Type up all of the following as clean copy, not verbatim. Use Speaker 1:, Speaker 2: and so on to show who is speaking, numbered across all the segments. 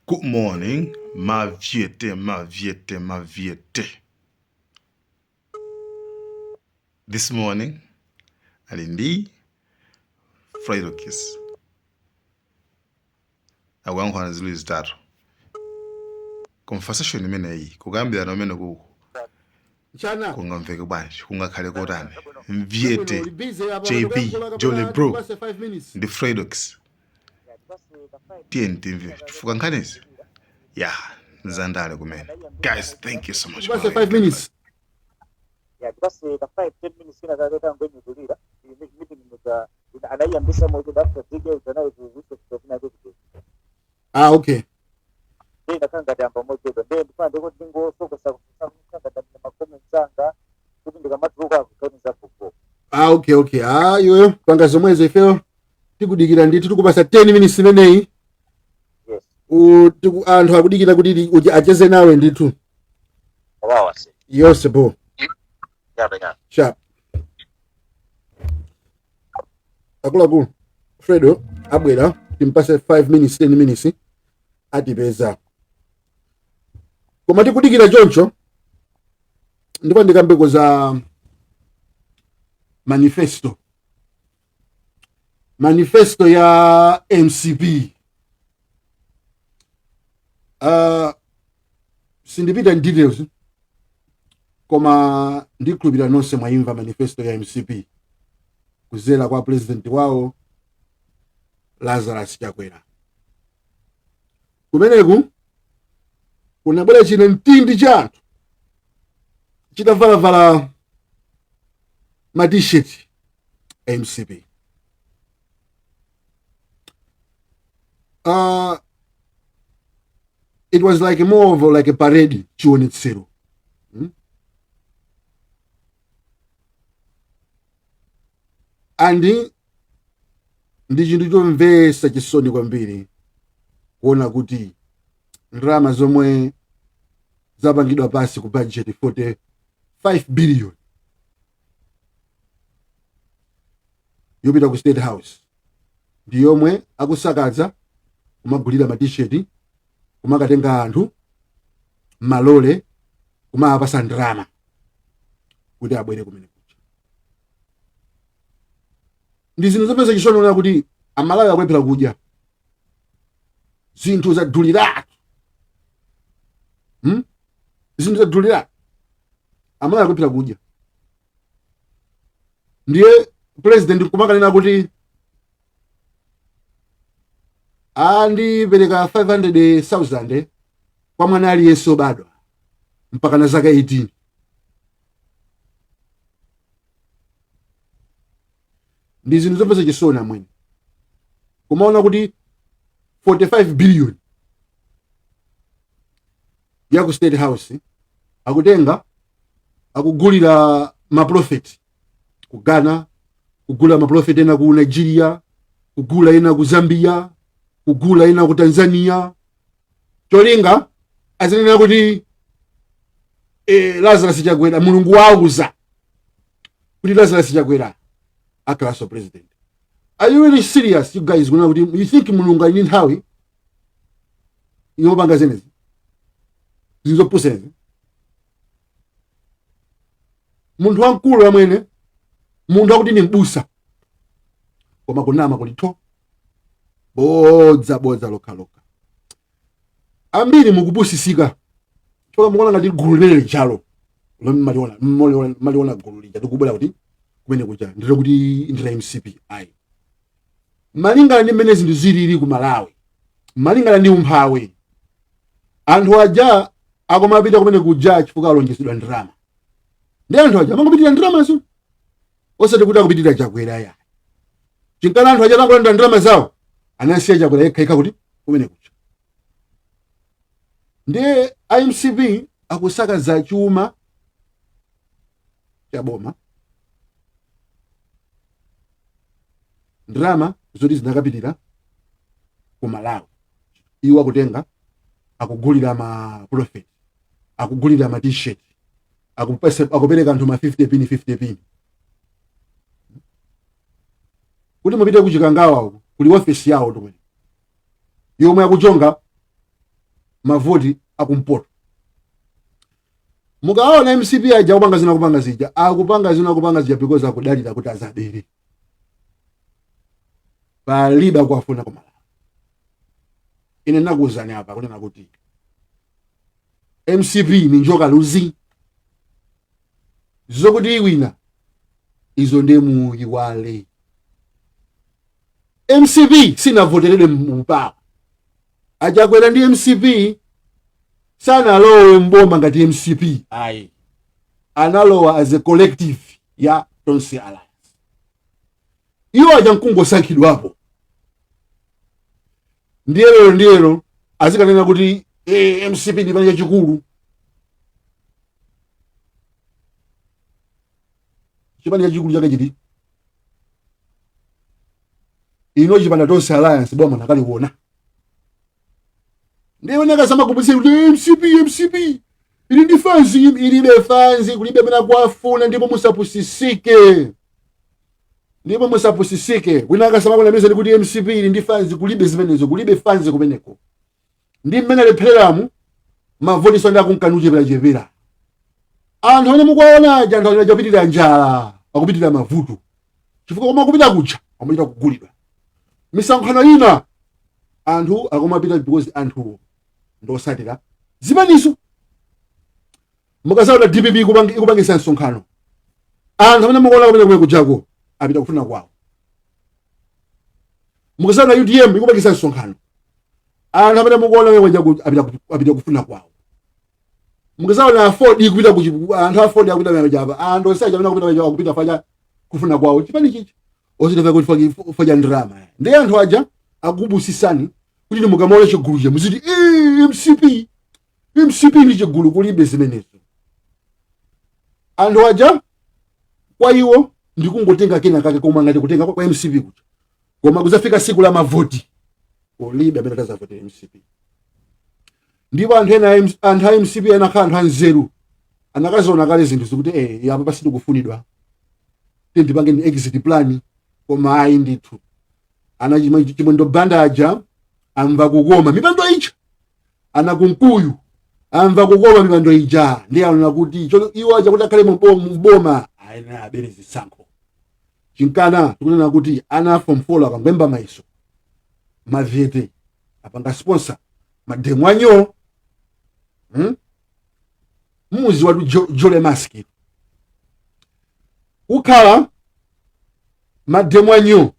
Speaker 1: Good morning, mavyete, mavyete, mavyete. This morning, ali ndi Fredokiss akuyankhulana ziwiri zitatu. Conversation imeneyi, kukambirana umene kuku
Speaker 2: Chana.
Speaker 1: Kungamveke bwanji, kungakhale kotani?
Speaker 2: Chabwino,
Speaker 1: Mvyete
Speaker 2: uli busy apa
Speaker 1: JB
Speaker 2: panokuyankhula kapena
Speaker 1: Jolly Bro
Speaker 2: tikupase 5 minutes.
Speaker 1: ndi Fredokiss, tiyeni timve chifukwa nkhanizi ya nzandale kumene. Guys, thank you so much.
Speaker 2: Tikupase 5 minutes.
Speaker 3: Ya, tikase ka 5 10 minutes kina kake tangoinyuzulira meeting muja anayiyambisa moja after DK anayi ku kuna kuti.
Speaker 2: Ah, okay.
Speaker 3: Ndiye ndakhala ngati amba mochedwa, ndiye ndifuna ndikuti ndingosokosa ngati ma comments anga kuti ndikamatuluka akuganiza kugo.
Speaker 2: Ah, okay. Ah, iweyo panga zomwezo, ifeyo tikudikira ndithu, tikupasa 10 minutes imeneyi.
Speaker 3: Yes.
Speaker 2: Anthu akudikira kuti acheze nawe ndithu.
Speaker 3: Wawa se.
Speaker 2: Yonse bo.
Speaker 3: Yaba yaba.
Speaker 2: Sharp. Akuluakulu, Fredo abwera, timpase 5 minutes, 10 minutes, atipeza. Koma tikudikira choncho, ndipo ndikambeko za manifesto ya MCP. Sindipita in details, koma ndikhulupirira nonse mwayimva manifesto ya MCP kuzera kwa president wawo Lazarus Chakwera. Kumeneku kunabwera chine mtindi cha anthu chitavalavala ma t-shirt a MCP. It was like more of like a parade, chionetsero. And ndi chinthu chomvetsa chisoni kwambiri kuona kuti ndalama zomwe zapangidwa pass ku budget, 45 billion yopita ku State House, ndi yomwe akusakaza kumagulira ma t-shirt, kumakatenga anthu malole, kumawapasa ndalama kuti abwere kumene kuja. Ndi zinthu zomvetsa chisoni kuona kuti Amalawi akulephera kudya, zinthu zaduliratu, Zinthu zaduliratu, Amalawi akulephera kudya, ndiye president kumakanena kuti andipereka 500,000 kwa mwana aliyense obadwa mpaka na zaka 18. Ndi zinthu zomvetsa chisoni amwene kumaona kuti 45 billion ya ku State House akutenga akugulira maprofeti ku Ghana, kugula maprofeti ena ku Nigeria, kugula ena ku Zambia, kugula ena ku Tanzania, cholinga azinena kuti Lazarus Chakwera, Mulungu wauza kuti Lazarus Chakwera akhalanso president. Are you really serious, you guys? Kunena kuti you think Mulungu ali ndi nthawi yopanga zenezi zinthu zopusa izi? Munthu wamkulu amwene, munthu akuti ni mbusa, koma kunama kuli tho, bodza bodza lokhalokha. Ambiri mukupusisika chifukwa mukuona ngati gulu limene lijalo lomwe maliona gulu lija tikubwera kuti kumene kuja ndilo kuti ndila MCP. Ayi, malingana ndi mmene zinthu zilili ku Malawi, malingana ndi umphawi, anthu aja akumapita kumene kuja chifukwa alonjezedwa ndalama, ndi anthu aja amangopitira ndalamazo, osati kuti akupitira Chakwera ya chinkana. Anthu aja atangolandira ndalama zawo anasiya Chakwera yekha yekha kuti kumene kuja. Ndiye iMCP akusakaza chuma cha boma, ndalama zoti zinakapitira ku Malawi, iwo akutenga akugulira ma prophet, akugulira ma t-shirt, akupereka anthu ma 50 pin, 50 pin kuti mupite ku Chikangawa uko kuli ofesi yawo tomwe yomwe akuchonga. Mavoti akumpoto. Mukaona MCP aja kupanga zina, kupanga zija, akupanga zina, kupanga zija because akudalira kuti azabere. Palibe akuwafuna kumalawi. Ine nakuwuzani apa kunena kuti MCP ni njoka luzi, zokuti iwina izo ndiye muyiwale. MCP sinavoteredwe mupawa. Achakwera ndi MCP sanalowe mboma ngati MCP, ayi, analowa as a collective ya Tonse Alliance. Iwo aja nkungosankhidwapo. Ndiye lero, ndiye lero azikanena kuti MCP ndi chipani chachikulu. Chipani chachikulu chake chiti? Ino chipanda Tonse Alliance boma nakaliona. Ndiye wena kasamakumbutse kuti MCP, MCP ili ndi fans, ilibe fans, kulibe amene akuwafuna. Ndipo musapusisike, ndipo musapusisike. Wina akasamakunamizeni kuti MCP ili ndi fans, kulibe zimenezo, kulibe fans kumeneko. Ndi mmene alephereramu, mavotiso ndi akunkanucheperachepera. Anthu amene mukuwaona aja, anthu amene akupitirira njala, akupitirira mavuto, chifukwa koma kupita kuja amachita kugulidwa. Misonkhano ina anthu akumapita because anthuwo ndosatira zipanizo. Mukazaona DPP ikupangisa msonkhano, anthu amene mukuona kumene kumene kujako apita kufuna kwawo. Mukazaona UTM ikupangisa msonkhano, anthu amene mukuona kumene kujako apita kufuna kwawo. Mukazaona AFORD ikupita anthu AFORD akupita kumene kujapa, anthu onse aja amene akupita kumene akupita faja kufuna kwawo chipani chichi, osati kuti faja ndrama. Ndiye anthu aja akubusisani kuti mukamaona chigulu cha muziti MCP, MCP ndi chigulu. Kulibe zimenezo. Anthu aja kwa iwo ndikungotenga kena kake koma ngati kutenga kwa MCP kuja, koma kuzafika siku la mavoti kulibe amene atazavotera MCP. Ndipo anthu ena anthu a MCP ena akhala anthu anzeru, anakaziona kale zinthu zikuti apa pasitikufunidwa, tiye ndipange ni exit plan. Koma ayi ndithu, ana Chimwendo Banda aja amva kukoma mipando ija, ana Kunkuyu amva kukoma mipando ija, ndiye aona kuti iwo aja kuti akhale muboma ayenera abere zisankho. Chinkana tikunena kuti ana form 4 akangwemba maiso, mavyete apanga sponsor mademo anyo, Muzi watu Jole Mask kukhala mademo anyo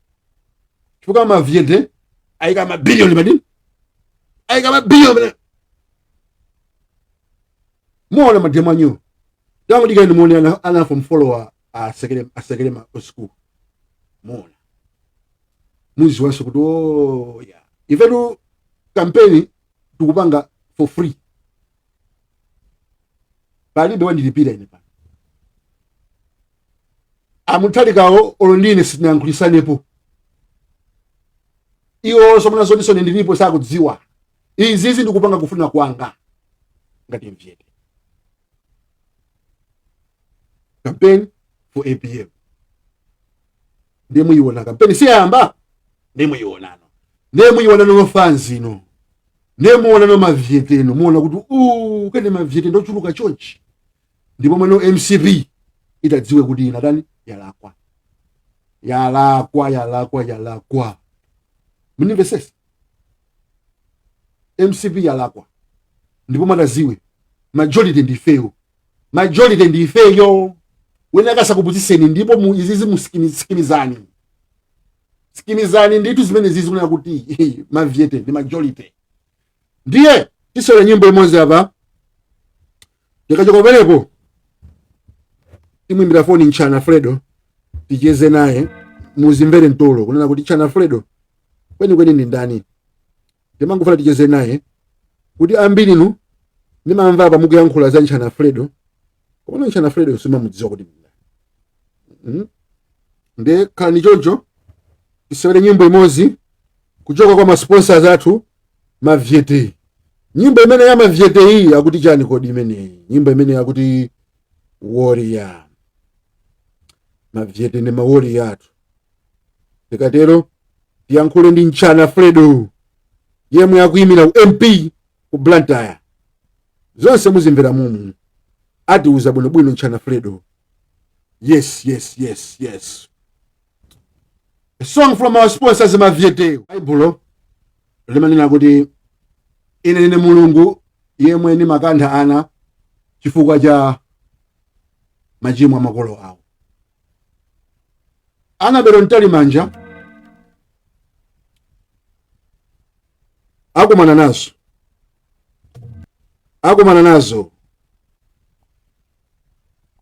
Speaker 2: chifukwa mavyete ayika mabiliyoni madini, ayika mabiliyoni madini. Muona mademo anyo tangu dikani, muone ana form 4 asekere ma school. Muona muzi wanso kuti oh, yeah. Ifetu kampeni tikupanga for free, palibe wandilipira ine pano. Amuthalikawo olo ndine sitinayankhulisanepo, iwo somona zoti sone ndilipo sakudziwa. Izizi ndikupanga kufuna kwanga ngati mvyete, campaign for APM. Ndiye muyiona kampeni siyamba, ndiye muyionano, ndiye muyiona no fans ino, ndiye muona no mavyete ino, muona kuti kene mavyete ndochuluka chonchi. Ndipo mweno MCP itadziwe kuti inatani, yalakwa, yalakwa, yalakwa, yalakwa. Munimvesesa, MCP yalakwa. Ndipo mwataziwe majority ndifeyo, majority ndifeyo. Wena akasakupusiseni. Ndipo mu izizi musikimizani, sikimizani ndithu zimene zizi kunena kuti mavyete ndi majority. Ndiye tisole nyimbo imodzi apa, tikachoka pamenepo timwimbira foni Nchana Fredo, ticheze naye, muzimvere mtolo kunena kuti Nchana Fredo kwenikweni ndi ndani. Timangofuna ticheze naye kuti ambirinu ndimamva apa mukuyankhula za Nchana Fredo, komano Nchana Fredo simamudziwa kuti ndi ndani. Ndiye khalani choncho, tisewere nyimbo imodzi kuchoka kwa masponsors athu mavyete. Nyimbo imene ya mavyete iyi akuti chani kodi imeneyi? Nyimbo imene akuti Warrior. Mavyete ndi mawarrior athu. Tikatero tiyankhule ndi Nchana Fredo yemwe akuyimira u MP. Ku Blantyre. Zonse muzimvera mumu, atiuza bwinobwino Ntchana Fredo. Yes. A song from our sponsors, Maviete. Baibulo limanena kuti ine ndine Mulungu yemwe ndimakantha ana chifukwa cha machimo a makolo awo. Annabel Mtalimanja akumana nazo, akumana nazo.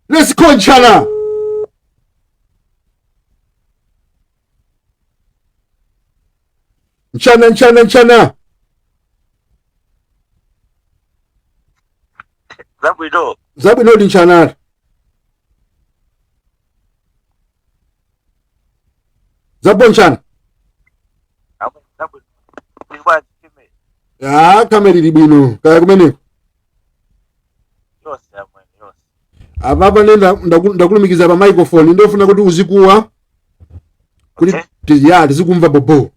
Speaker 2: Let's go, Ntchana. Ntchana, Ntchana, Ntchana.
Speaker 3: Zabwino.
Speaker 2: Zabwino ndi Ntchana. Zabwino, Ntchana.
Speaker 3: Zabwino. Bwanji chime?
Speaker 2: Ah, kamera ili bwino, kaya kumeneko?
Speaker 3: Yonse amwene, yonse.
Speaker 2: Apapa ne ndakulumikiza pa microphone, ndofuna kuti uzikuwa kuti ya tizikumva bobo.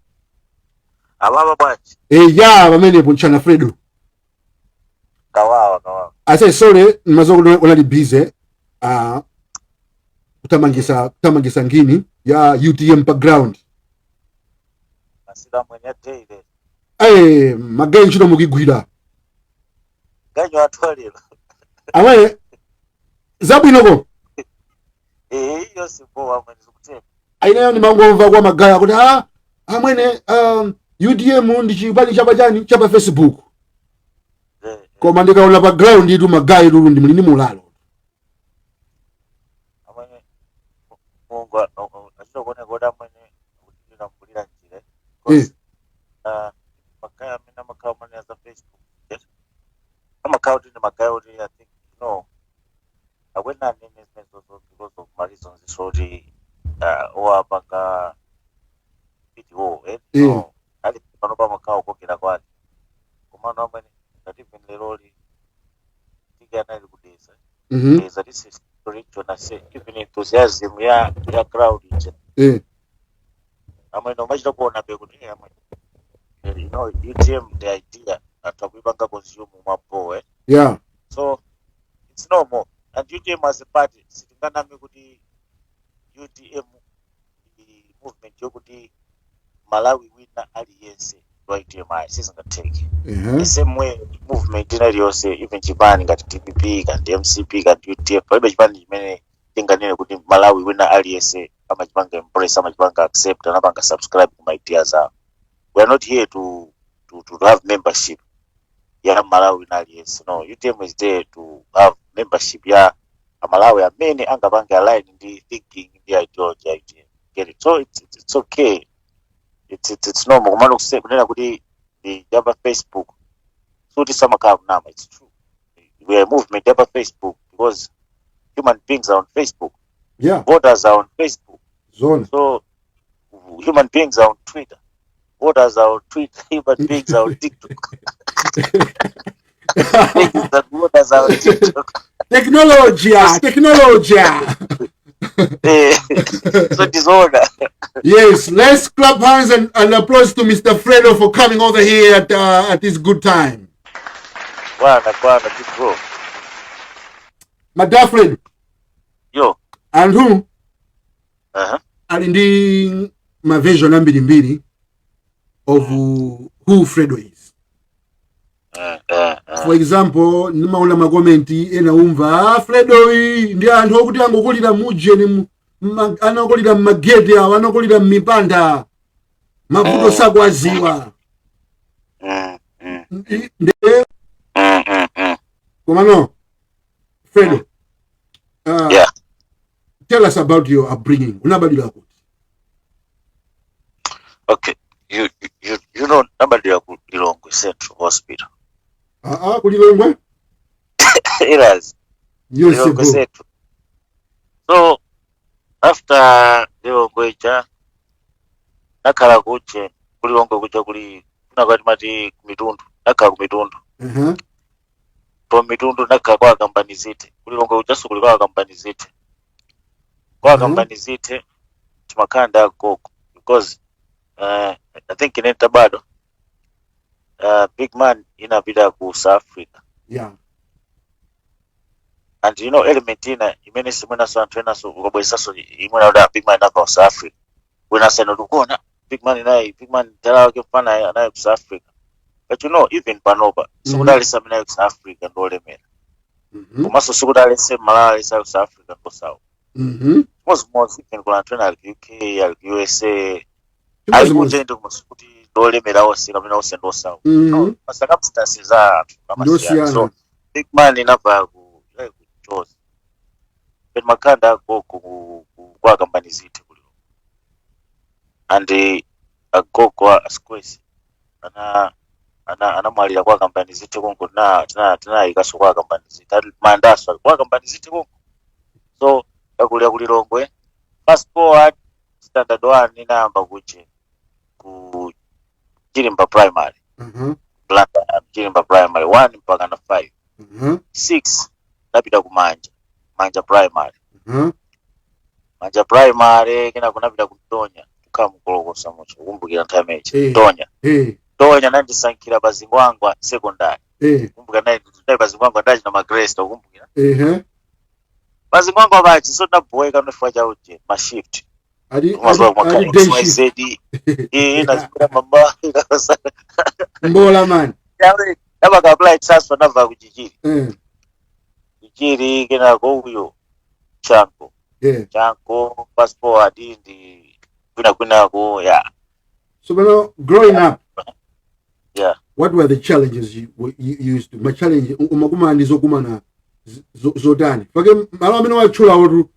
Speaker 3: Ababa bwanji?
Speaker 2: Eya, pamenepo Ntchana Fredo.
Speaker 3: Kawawa, kawawa.
Speaker 2: Ase, sorry, mazo kuti unali busy kutamangisa ngini ya UTM pa ground.
Speaker 3: Masida amwene ya daily.
Speaker 2: Magayi, ntchito mukigwira.
Speaker 3: Ganyo atwaliro.
Speaker 2: Amene zabwinoko.
Speaker 3: Yonse bo amwene, zikuteka.
Speaker 2: Aineyo ndimangomva kwa magaya kuti amwene, UTM ndi chipani chapa chani, chapa Facebook. Koma ndikaona pa ground itu, magayi lulu ndi mlini mulalo.
Speaker 3: Amwene, Mungu achita kuoneka kuti amwene kutilira njira. Magaya amene amakhala amene za Facebook. Yes. Amakhala kuti ndi magaya kuti I think akwena anene zimenezozo because of ma reasons zoti owapanga PTO no ali pano pamakhala kukokera kwake, komano amwene, ngati even leroli tike anali kudeza. Deza, this is region, I say even enthusiasm ya crowd ija, amwene, umachita kuona be kuti amwene, UTM, the idea anthu akuipanga consume mwapo. So it's normal, and UTM as a party, sitinganame kuti UTM ndi movement yokuti Malawi wina aliyense wa UTM, ayi, sizingatheke. The same way movement ina iliyonse, even chipani ngati DPP, ngati MCP, ngati UTF, palibe chipani chimene tinganene kuti Malawi wina aliyense amachipanga embrace, amachipanga accept, anapanga subscribe ku ideas awo. We are not here to have membership ya Malawi wina aliyense, no. UTM is there to have membership ya Amalawi amene angapange align ndi thinking ndi ideology ya UTM, get it? So it's okay, it's normal. Komano kunena kuti ndi yapa Facebook, suti samakhala kunama. It's true, we are a movement yapa Facebook because human beings are on Facebook, voters are on Facebook.
Speaker 2: Zona.
Speaker 3: So human beings are on Twitter, voters are on Twitter, human beings are on TikTok. Things that voters are on TikTok.
Speaker 2: Teknolojia, teknolojia.
Speaker 3: So disorder.
Speaker 2: Yes, let's clap hands and applause to Mr. Fredo for coming over here at this good time.
Speaker 3: Bwana, bwana, big bro.
Speaker 2: Madam Fredo.
Speaker 3: Yo.
Speaker 2: Anthu ali ndi ma version ambirimbiri of who Fredo is. For example, nimaona ma comment ena, umva, Fredo iyi ndi anthu okuti angokulira mujeni anakulira mmageti awo, anakulira mmipanda, mavuto sakwaziwa. Nde komano Fredo, tell us about your upbringing. Unabadwira kuti?
Speaker 3: Okay, nabadwira ku Lilongwe Central Hospital.
Speaker 2: Aa, kulilongwe?
Speaker 3: Iras.
Speaker 2: Yonse.
Speaker 3: Lilongwe
Speaker 2: Bo.
Speaker 3: Central. So after Lilongwe ija, nakhala kuche kulilongwe kuja kuli kunakati mati kumitundu, nakhala kumitundu. From mitundu nakhala kwa Kambanizite. Kulilongwe kujaso kuli kwa Kambanizite, kwa Kambanizite timakhala ndi agogo because I think ine ntabadwa Big man inapita ku South Africa. And you know, element ina imene simwenaso anthu enaso ukabweresaso imwena kuti, "Ah, big man inapa ku South Africa," wena tikuona big man inayi, big man dala wake mfana anayi ku South Africa. But you know, even panopa sikuti alese amene ali ku South Africa ndolemera, komanso sikuti alese Malawi alese ali ku South Africa ndosauka. Chimodzimodzi even kula anthu ena ali ku UK, ali ku USA, ali
Speaker 2: Chimodzimodzi.
Speaker 3: kunja ndi kuti ndolemera onse kapena onse ndosauka. No, ma circumstances a anthu amasiyana. So
Speaker 2: Ndosiyana.
Speaker 3: Big man inabva ku inali ku Jozi peni makhanda agogo kwa Kambanizithe kuliro, and agogo a Squares ana anamwalira kwa Kambanizithe konko. Tinayikaso kwa Kambanizithe, ali mandaso ali kwa Kambanizithe konko. So akulira kulilongwe. Fast forward, standard one inayamba kuche ku Chilimba Primary, Blantyre, Chilimba Primary 1 mpaka na 5. 6 napita ku Manja Primary. Manja Primary, kena kunapita ku Ntonya, kukhala mukolokosa mucho kukumbukira nthawi imeneyi. Ntonya. Ntonya nandisankhira Pazingwangwa Secondary. Kumbukira nali Pazingwangwa, ndachina Magresta, kukumbukira Pazingwangwa pachi. So ndabhoweka nofika chauje ma shift. Mazuva
Speaker 2: Ali day shift.
Speaker 3: XYZ inazipira mama.
Speaker 2: Mbola man.
Speaker 3: Ndapaka apply transfer, ndabva kuchichiri. Chichiri, kenako uyo Chanko. Chanko, fast forward ndi kwina kwinako, yeah.
Speaker 2: So now, growing up, what were the challenges you used to, ma challenge umakumana ndi zokumana zotani? Fake malo amene watchulawotu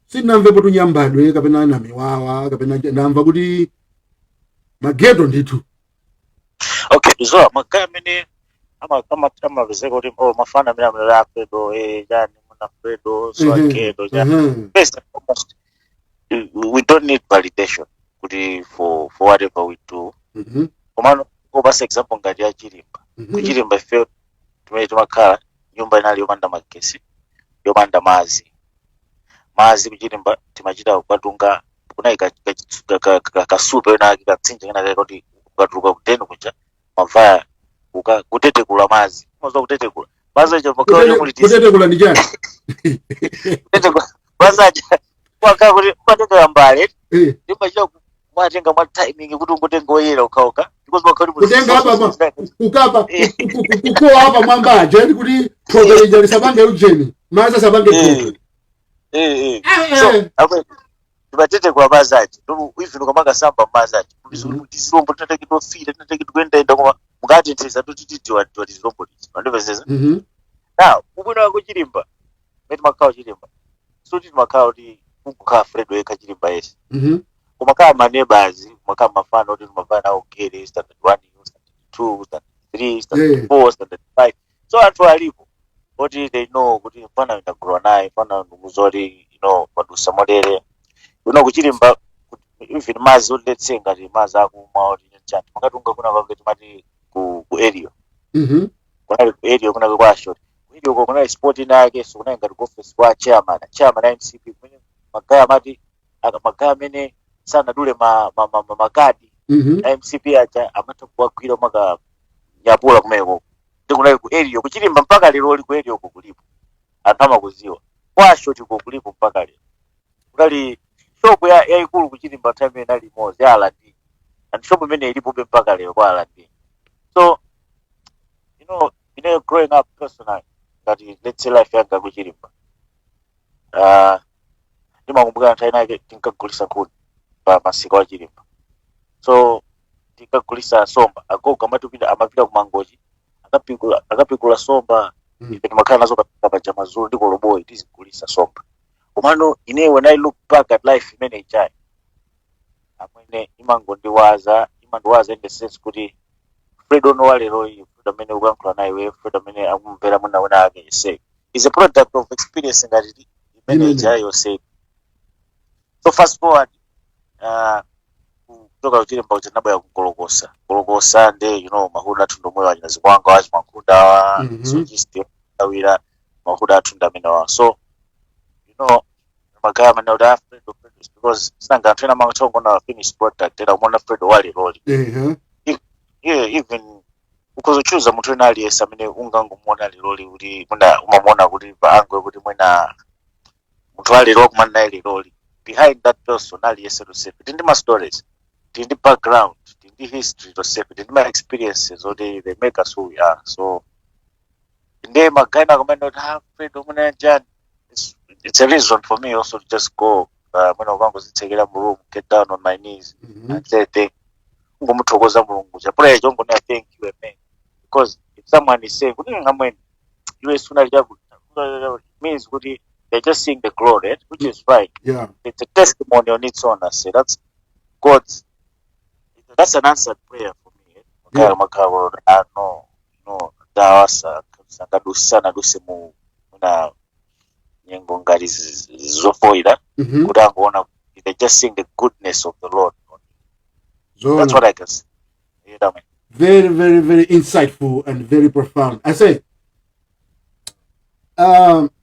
Speaker 2: sindinamvepo tunyambadwe kapena namiwawa, kapena ndamva kuti ma ghetto ndithu.
Speaker 3: Okay, so magaya amene amapezeka kuti, oh, mafana amene amalera Alfredo, chani muna Fredo, so akedo chani. First and foremost, we don't need validation kuti for whatever we do. Komano kopasa example ngati ya Chilimba, kuchilimba ife timene timakhala nyumba inali yopanda magesi, yopanda madzi. Madzi kuchilimba timachita kukatunga, kunali kasupe kenake, katsinje kenake, kuti ukatuluka kudeni kuja mavaya kutetekula madzi. Umaziwa kutetekula madzi aja makhala muli
Speaker 2: Kutetekula ndi chani?
Speaker 3: Kutetekula madzi aja kwakhala kuti umatenga mbale, ndimachita kumatenga mwa timing kuti ungotenga oyera ukhaokha, because makhala kuti
Speaker 2: Kutenga apa kukapa kukowa apa mwamba aja, ndi kuti thope lija lisapange ujeni, madzi asapange thope.
Speaker 3: So apo timatetekula madzi aja, even ukamakasamba madzi aja tizilombo tinateke tofira, tinateke tikuendaenda, koma mukatenthesa totitidiwa diwa tizilombo tizi mandipezeza. Now ubwino wako Chilimba mene timakhala Chilimba, suti timakhala kuti kungokhala Fredo yekha Chilimba yese, kumakhala ma neighbors, kumakhala mafano kuti timavana nawo gere standard 1, standard 2, standard 3, standard 4, standard 5. So anthu alipo kuti they know kuti mfana ndagulwa naye, mfana ndikuzoti padusa motere. Kuchilimba even madzi oti, let's say ngati madzi akumwa oti chani, makatunga kuna kwake timati ku area. Kunali ku area kunake kwa short ku area uko kunali spot ina yake, so kunali ngati ku office kwa chairman a MCP, kumene magaya amati magaya amene sanadule makadi a MCP aja amatha kuwagwira maka nyapula kumeko. Ndi kunali ku area kuchilimba, mpaka lero li ku area uko kulipo, anthu amakuziwa. Kwa short uko kulipo mpaka lero. Kunali shop ya yayikulu kuchilimba nthawi imene inali imodzi ya Aladini, and shop imene ilipobe mpaka lero kwa Aladini. So growing up personally, ngati let's say life yanga kuchilimba, ndimakumbukira nthawi inake tinkagulisa nkhuni pa masika wa Chilimba. So tinkagulisa somba, agogo amatipita, amapita ku Mangochi akapikula somba. Ife timakhala nazo pa paja mazulu ndi koloboyi, tizigulisa somba. Komano ine when I look back at life imene ichayi, amwene, imangondiwaza, imandiwaza in the sense kuti Fredo no wa lero iyi, Fredo amene ukuyankhula naye iwe, Fredo amene akumvera mwina wina ake ise, is a product of experience ngati imene
Speaker 2: Imene.
Speaker 3: ichayi yonse. So fast forward, kuchoka kuchilimba kuja nabwera kukolokosa kolokosa nde ma hood athu ndomwe wachina zikwanga wachimankhunda, sojist awira ma hood athu ndamenewa. So magaya amene kuti, ah, Fredo, Fredo is because sinanga anthu ena amatha kuona finished product, ena kuona Fredo wali loli. Yeah, even Ukhoza kuchuza munthu wina aliyense amene ungangomuona leroli kuti mwina umamuona kuti pa angle kuti mwina munthu alero wakumana naye leroli, behind that person aliyense tonsefe tili ndi ma stories, tili ndi background, tili ndi history, tonsefe tili ndi ma experiences oti they make us who we are. So ndiye magaina akamene kuti, "Ah, Fred umene njani," it's a reason for me also to just go, mwina ukangozitsekera mu room, get down on my knees and say thank, ngomuthokoza Mulungu chapula icho, ngonena thank you, amen, because if someone is saying kuti ngamwene iwe sunali chakuti, it means kuti they're just seeing the glory, eh? Which is fine. It's a testimony on its own. I say that's God's, that's an answered prayer for me, eh? Makhala makhala, ah, no, dawasa sangadusana duse mu muna nyengo ngati zofoira kuti angoona, they're just seeing the goodness of the Lord. That's
Speaker 2: Zoona.
Speaker 3: what I can say. You know what I mean?
Speaker 2: Very, very, very insightful and very profound. I say,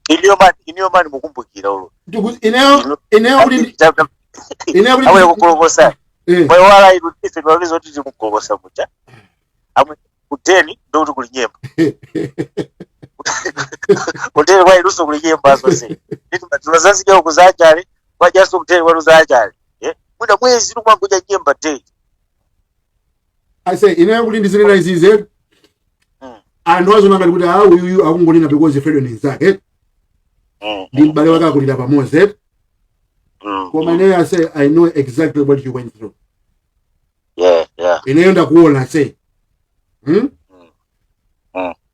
Speaker 3: Iniyo mani mukumbukira ulo.
Speaker 2: Ineyo kuti ineyo kuti
Speaker 3: Amwe kukolokosa. Moyo wala inu ife tiwapeza kuti tikukolokosa muja amwe kuteni ndokuti kuli nyemba, kuteni kwa iluso kuli nyemba zonse timazazidya kuzachale kwajaso kuteni kwanu zachale, eh, mwina mwezi tikumangudya nyemba day.
Speaker 2: I say ineyo kuti ndizinena izize, anthu azona ngati kuti, ah, uyuyu akungonena because Fredo ni nzake, ndi m'bale wake, akulira pamodzi. Koma ineyo, I say, I know exactly what you went through. Ineyo ndakuona, say,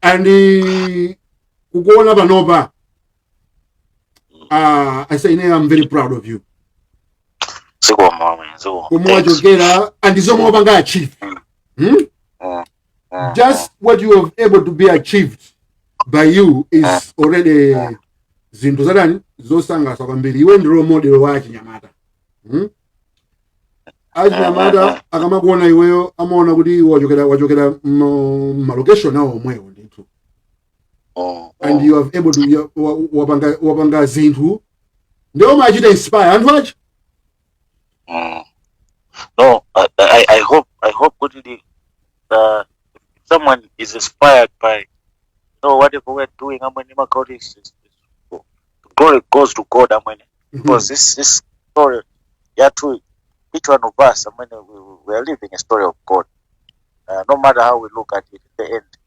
Speaker 2: And kukuona panopa, I say ineyo I'm very proud of you.
Speaker 3: Zikomo amwe, zikomo.
Speaker 2: Komwe wachokera and zomwe wapanga achieve, Just what you have able to be achieved by you is already zinthu zadani zosangalatsa kwambiri. Iwe ndi role model wa achinyamata, Achinyamata akamakuona iweyo amaona kuti iwe wachokera ma location awo omwewo ndithu, and you have able to wapanga zinthu ndiwo machita inspire anthu achi.
Speaker 3: No, I hope kuti if someone is inspired by whatever we're doing, amwene, makauti is glory goes to God, amwene, because this story yathu, each one of us, amwene, we are living a story of God. No matter how we look at it, in the end,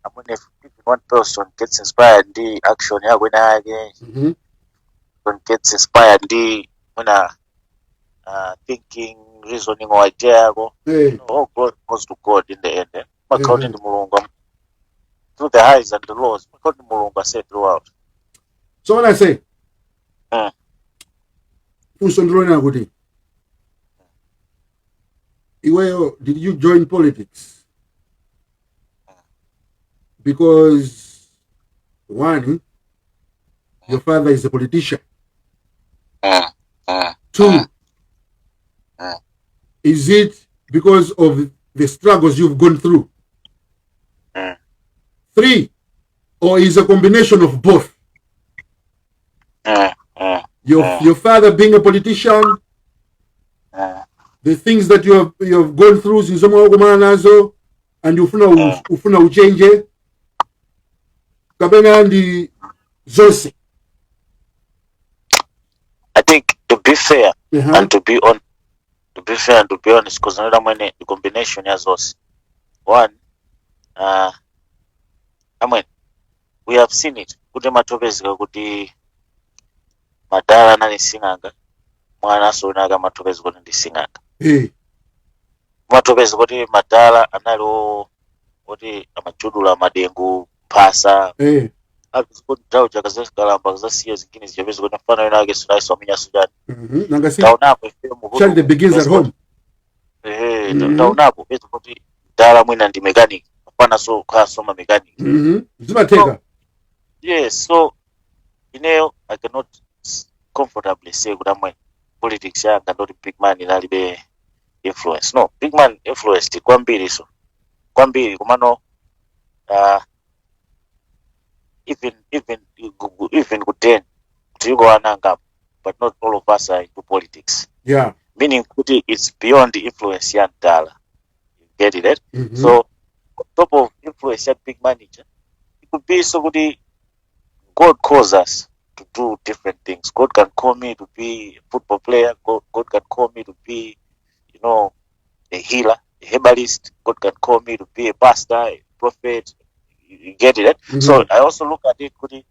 Speaker 3: amwene, if even one person gets inspired ndi action yako ina yake, one gets inspired ndi mwina thinking, reasoning or idea yako, all glory goes to God in the end, eh? Makauti ndi Mulungu through the highs and the lows, makauti ndi Mulungu, I say throughout.
Speaker 2: So when I say, funso ndilonena kuti iweyo, did you join politics because, one, your father is a politician? Two, is it because of the struggles you've gone through? Three, or is a combination of both? Your your father being a politician, the things that you have gone through, zinthu zomwe wakumana nazo, and ufuna ufuna uchenje, kapena ndi zonse?
Speaker 3: I think to be fair and to be fair and to be honest, because amwene, the combination ya zonse. One, amwene, we have seen it kuti matopezeka kuti madala anali sing'anga, mwana sonaka matopezeka kuti ndi sing'anga. Matopezeka kuti madala anali oti amajudula madengu, mphasa. Apeza kuti nthawi chakazakalamba kazasiya zingine zichapeza kuti mfano wina ake sunaiso amenyaso chani.
Speaker 2: Nanga si
Speaker 3: Taonapo ife.
Speaker 2: Charity begins at home.
Speaker 3: Ehe, taonapo peza kuti dala mwina ndi mechanic, mfana so khaso ma mechanic.
Speaker 2: Zimatheka.
Speaker 3: Yes, so ineyo I cannot comfortably say kuti amwe politics yanga ndoti big man inalibe influence. No, big man influenced kwambiri, so kwambiri, komano even kuten tiliko ananga, but not all of us are into politics, meaning kuti it's beyond the influence ya mdala, you get it, eh?
Speaker 2: Mhm.
Speaker 3: So On top of influence ya big manager, it could be so kuti God calls us to do different things. God can call me to be a football player. God can call me to be a healer, a herbalist. God can call me to be a pastor, a prophet. You get it, eh?
Speaker 2: Mhm.
Speaker 3: So I also look at it kuti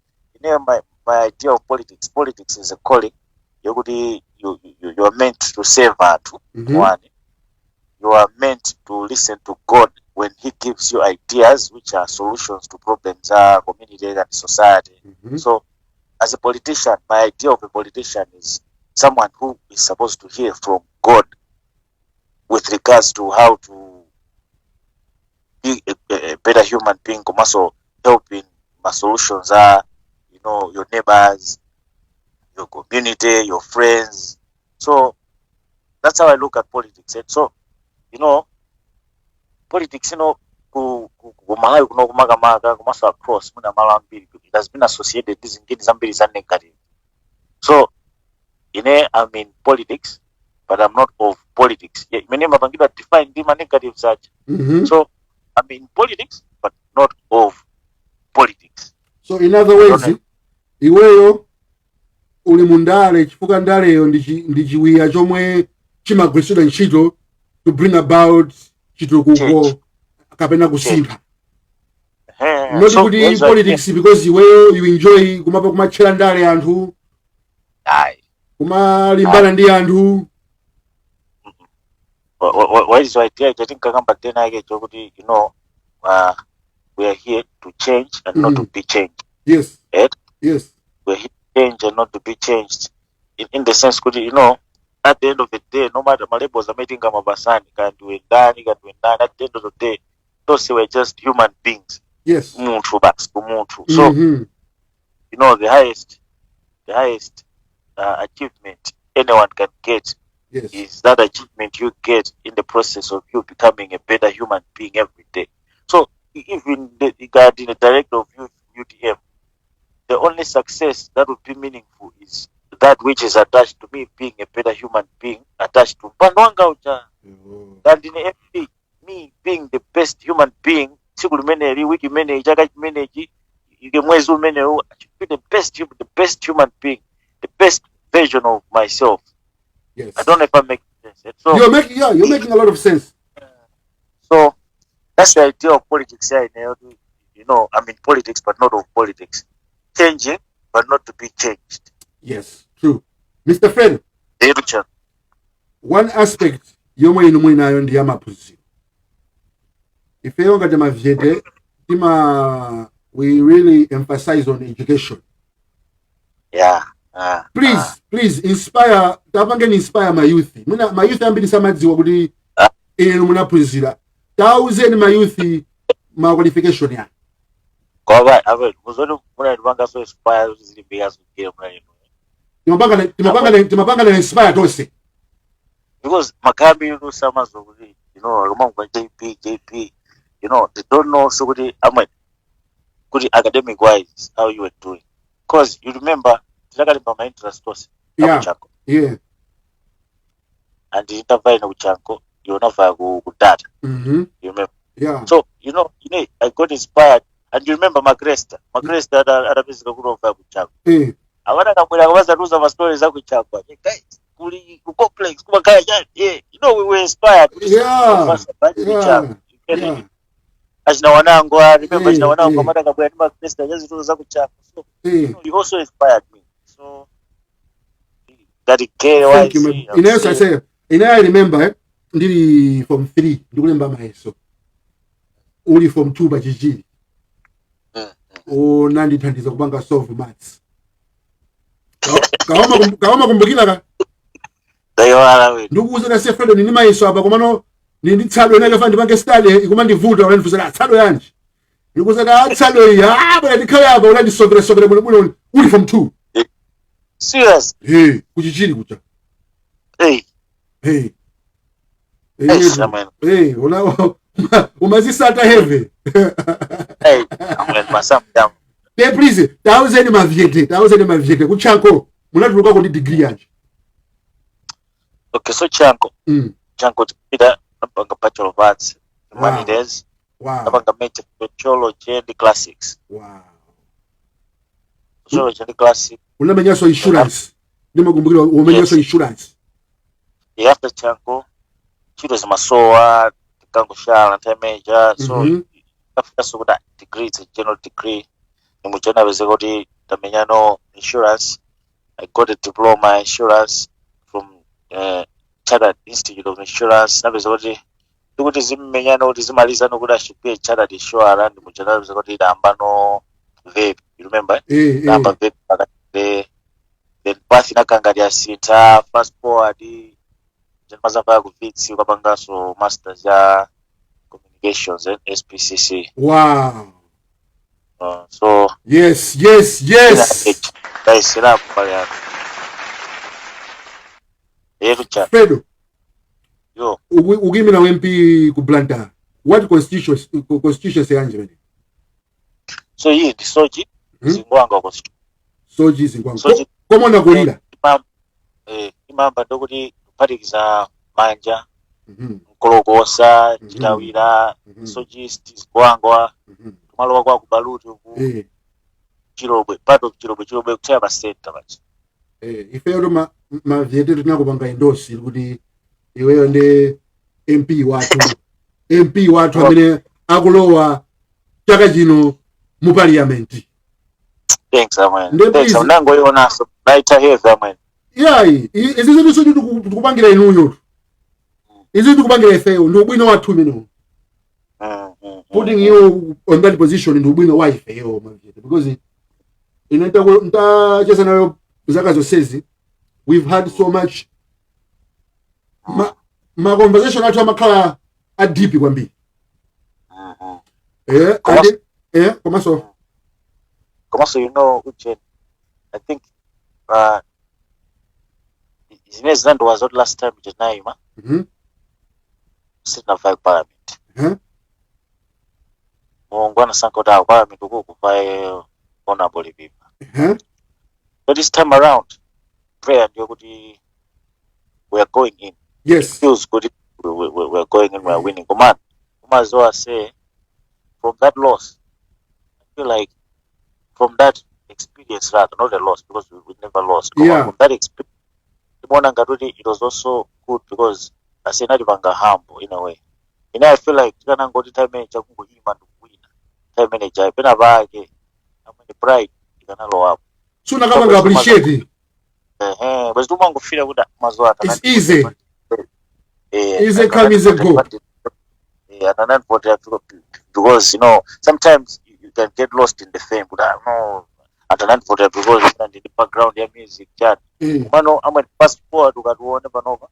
Speaker 3: my idea of politics, politics is a calling yokuti you are meant to serve anthu. One, you are meant to listen to God when he gives you ideas which are solutions to problems, community and society. So as a politician, my idea of a politician is someone who is supposed to hear from God with regards to how to be a better human being, komanso helping my solutions are your neighbors, your community, your friends. So that's how I look at politics. And so politics, ku Malawi kuno kumakamaka, komanso across muna malo ambiri, it has been associated ndi zinthu zambiri za negative. So ine, I'm in politics, but I'm not of politics. Yeah, imene mapangidwa define ndi ma negatives aja. So I'm in politics but not of politics.
Speaker 2: So in other words, iweyo uli mundale chifukwa ndaleyo ndi chiwiya chomwe chimagwiritsidwa ntchito to bring about chitukuko
Speaker 3: Change.
Speaker 2: Kapena kusintha. Not
Speaker 3: So,
Speaker 2: kuti
Speaker 3: those are-
Speaker 2: politics because iweyo you enjoy kumapa kumatchera ndale anthu,
Speaker 3: Ayi.
Speaker 2: kumalimbana ndi anthu.
Speaker 3: What is your idea? I think kakamba tena yake chokuti we are here to change and not to be changed. Eh? We are here to change and not to be changed. In the sense kuti at the end of the day, no matter malabels amene mabasani, kandiwe ndani, kandiwe ndani, at the end of the day, those were just human beings. Munthu basi, umunthu. So, the highest achievement anyone can get is that achievement you get in the process of you becoming a better human being every day. So even regarding the director of youth UTM, the only success that would be meaningful is that which is attached to me being a better human being, attached to mpando wanga uja and in MP, me being the best human being tsiku limeneli, wiki imeneyi, chaka chimenechi, ike mwezi umenewu, I should be the best human being, the best version of myself. I don't know if I'm making sense. So
Speaker 2: You're making a lot of sense.
Speaker 3: So that's the idea of politics here. I'm in politics, but not of politics. Changing, but not to be changed.
Speaker 2: Yes, true. Mr. Fred,
Speaker 3: Richard.
Speaker 2: One aspect yomwe inu muli nayo ndi yamaphunziro. Ifeyo ngati mavyete tima we really emphasize on education. Please, please inspire, tapangeni inspire ma youth. Mwina ma youth ambiri samadziwa kuti inu munaphunzira. Tauzeni ma youth ma qualification ya.
Speaker 3: Kwaba, abe, muzoni muna ndipanga so inspire kuti zilimbika zikugire muna inu.
Speaker 2: Timapanga na inspire tonse.
Speaker 3: Because makambi inu samazo kuti, akamangwa JP, JP, they don't know so kuti amwe kuti academic wise how you were doing. Because you remember, tinakalimba ma entrance tonse. Ku Chanco. And nditavaya ine ku Chanco, iwe unavaya ku data. You remember?
Speaker 2: Yeah.
Speaker 3: So, I got inspired. And you remember Magresta. Magresta atapezeka kuti wavaya ku Chanco. Avana kamwera akavazaruza ma stories aku Chanco. Hey, guys, kuli ku complex kumakaya chani. Yeah, we were inspired. Achina wanango, I remember achina wanango amata kabwera ndi Magresta achazituza za ku Chanco. So, you also inspired me. So, that gay.
Speaker 2: Thank you, man. Ineyo I say, ineyo I remember ndili form 3 ndikulemba mayeso. Uli form 2 pachichiri. Unandithandiza kupanga solve maths. Kawama kumbukira ka?
Speaker 3: Ndaiwala we.
Speaker 2: Ndikuuza na Fredo nini mayeso apa, komano ndi tsado inake fa ndipange study ikumandivuta, unandifunsa ah, tsado yanji. Ndikuuza ah, tsado iyi, ah, bwana ndikhale apa, unandisovera sovera bwino bwino uli form 2.
Speaker 3: Serious?
Speaker 2: Hey, kuchichiri kucha.
Speaker 3: Hey.
Speaker 2: Hey.
Speaker 3: Hey,
Speaker 2: Hey,
Speaker 3: Samuel.
Speaker 2: hey, una umazisata heavy.
Speaker 3: Hey, Samuel, masamu down.
Speaker 2: Hey, please, tauzeni mavyete, tauzeni mavyete ku Chanco. Munatuluka kuti degree yanji?
Speaker 3: Okay, so Chanco. Chanco tipita napanga Bachelor of Arts, Humanities. Napanga major sociology and classics. Sociology and classics.
Speaker 2: Unamenyanso insurance, ndimakumbukira umenyanso insurance.
Speaker 3: Yeah, after Chanco ntchito zimasowa, tikangoshala nthawi imeneja, so after kuti degree, it's a general degree, nimujana apezeka kuti tamenyano insurance. I got a diploma in insurance from Chartered Institute of Insurance. Napeza kuti ndikuti zimmenyano kuti zimalizano kuti I should be a chartered insurer. Ndimujana napeza kuti idayambano vape, you remember, eh?
Speaker 2: Eh.
Speaker 3: Namba vape pakati, then path inakanga yasintha. Fast forward, mazamba ku Wits, ukapanganso masters ya communications, eh, SPCC. So ndayisirapo pale yako yetu cha.
Speaker 2: Fredo.
Speaker 3: Yo.
Speaker 2: Ukuyimira MP ku Blantyre, what constituency yanji mene?
Speaker 3: So iyi ndi Soche. Zingwangwa constituency.
Speaker 2: Soche Zingwangwa.
Speaker 3: Soche.
Speaker 2: Komwe unakulira.
Speaker 3: Imamba ndokuti kuphatikiza Manja, Nkolokosa, Chitawira, Soche East, Zingwangwa, kumalowa kwa kubaluti uku, Chilobwe, part of Chilobwe, Chilobwe kuthera pa center pachi.
Speaker 2: Eh, ifeyo ma mavyete tinakupanga endorse kuti iweyo ndi MP wathu, MP wathu amene akulowa chaka chino mu parliament.
Speaker 3: Thanks amwene.
Speaker 2: Nde
Speaker 3: Thanks.
Speaker 2: please.
Speaker 3: Unangoionaso naita heavy amwene.
Speaker 2: Iyayi, izi zinthu soti tikupangira inuyo, izi tikupangira ifeyo, ndi ubwino wathu umenewo. Putting you on that position ndi ubwino wa ifeyo mavyete, because ine ntacheza nayo zaka zonsezi, we've had so much ma conversation athu amakhala a deep kwambiri. Eh, komanso
Speaker 3: Komanso, you know, Uchen, I think zimene zinandiwaza zoti last time tinayima sitinavaye parliament. Mulungu anasankha kuti awo parliament uku kuvaye Honorable Lipipa. But this time around, prayer ndiyo kuti we are going in. Feels good, we are going in, we are winning. Komano umazowa say from that loss, I feel like from that experience, rather not a loss, because we never lost. Koma from that experience timaona ngati kuti it was also good because asenatipanga humble in a way. I feel like tikanangoti time manager kungoyima ndikuwina time manager, pena pake amene pride ikanalowapo.
Speaker 2: Sunakapanga appreciate.
Speaker 3: Ehe, basi umangofira kuti mazuwa
Speaker 2: It's easy. Easy come, easy go.
Speaker 3: Yeah, and then because sometimes you can get lost in the fame, but I know atanandivotera because ndili background ya music chat. Pano amwe fast forward, ukatione panopa,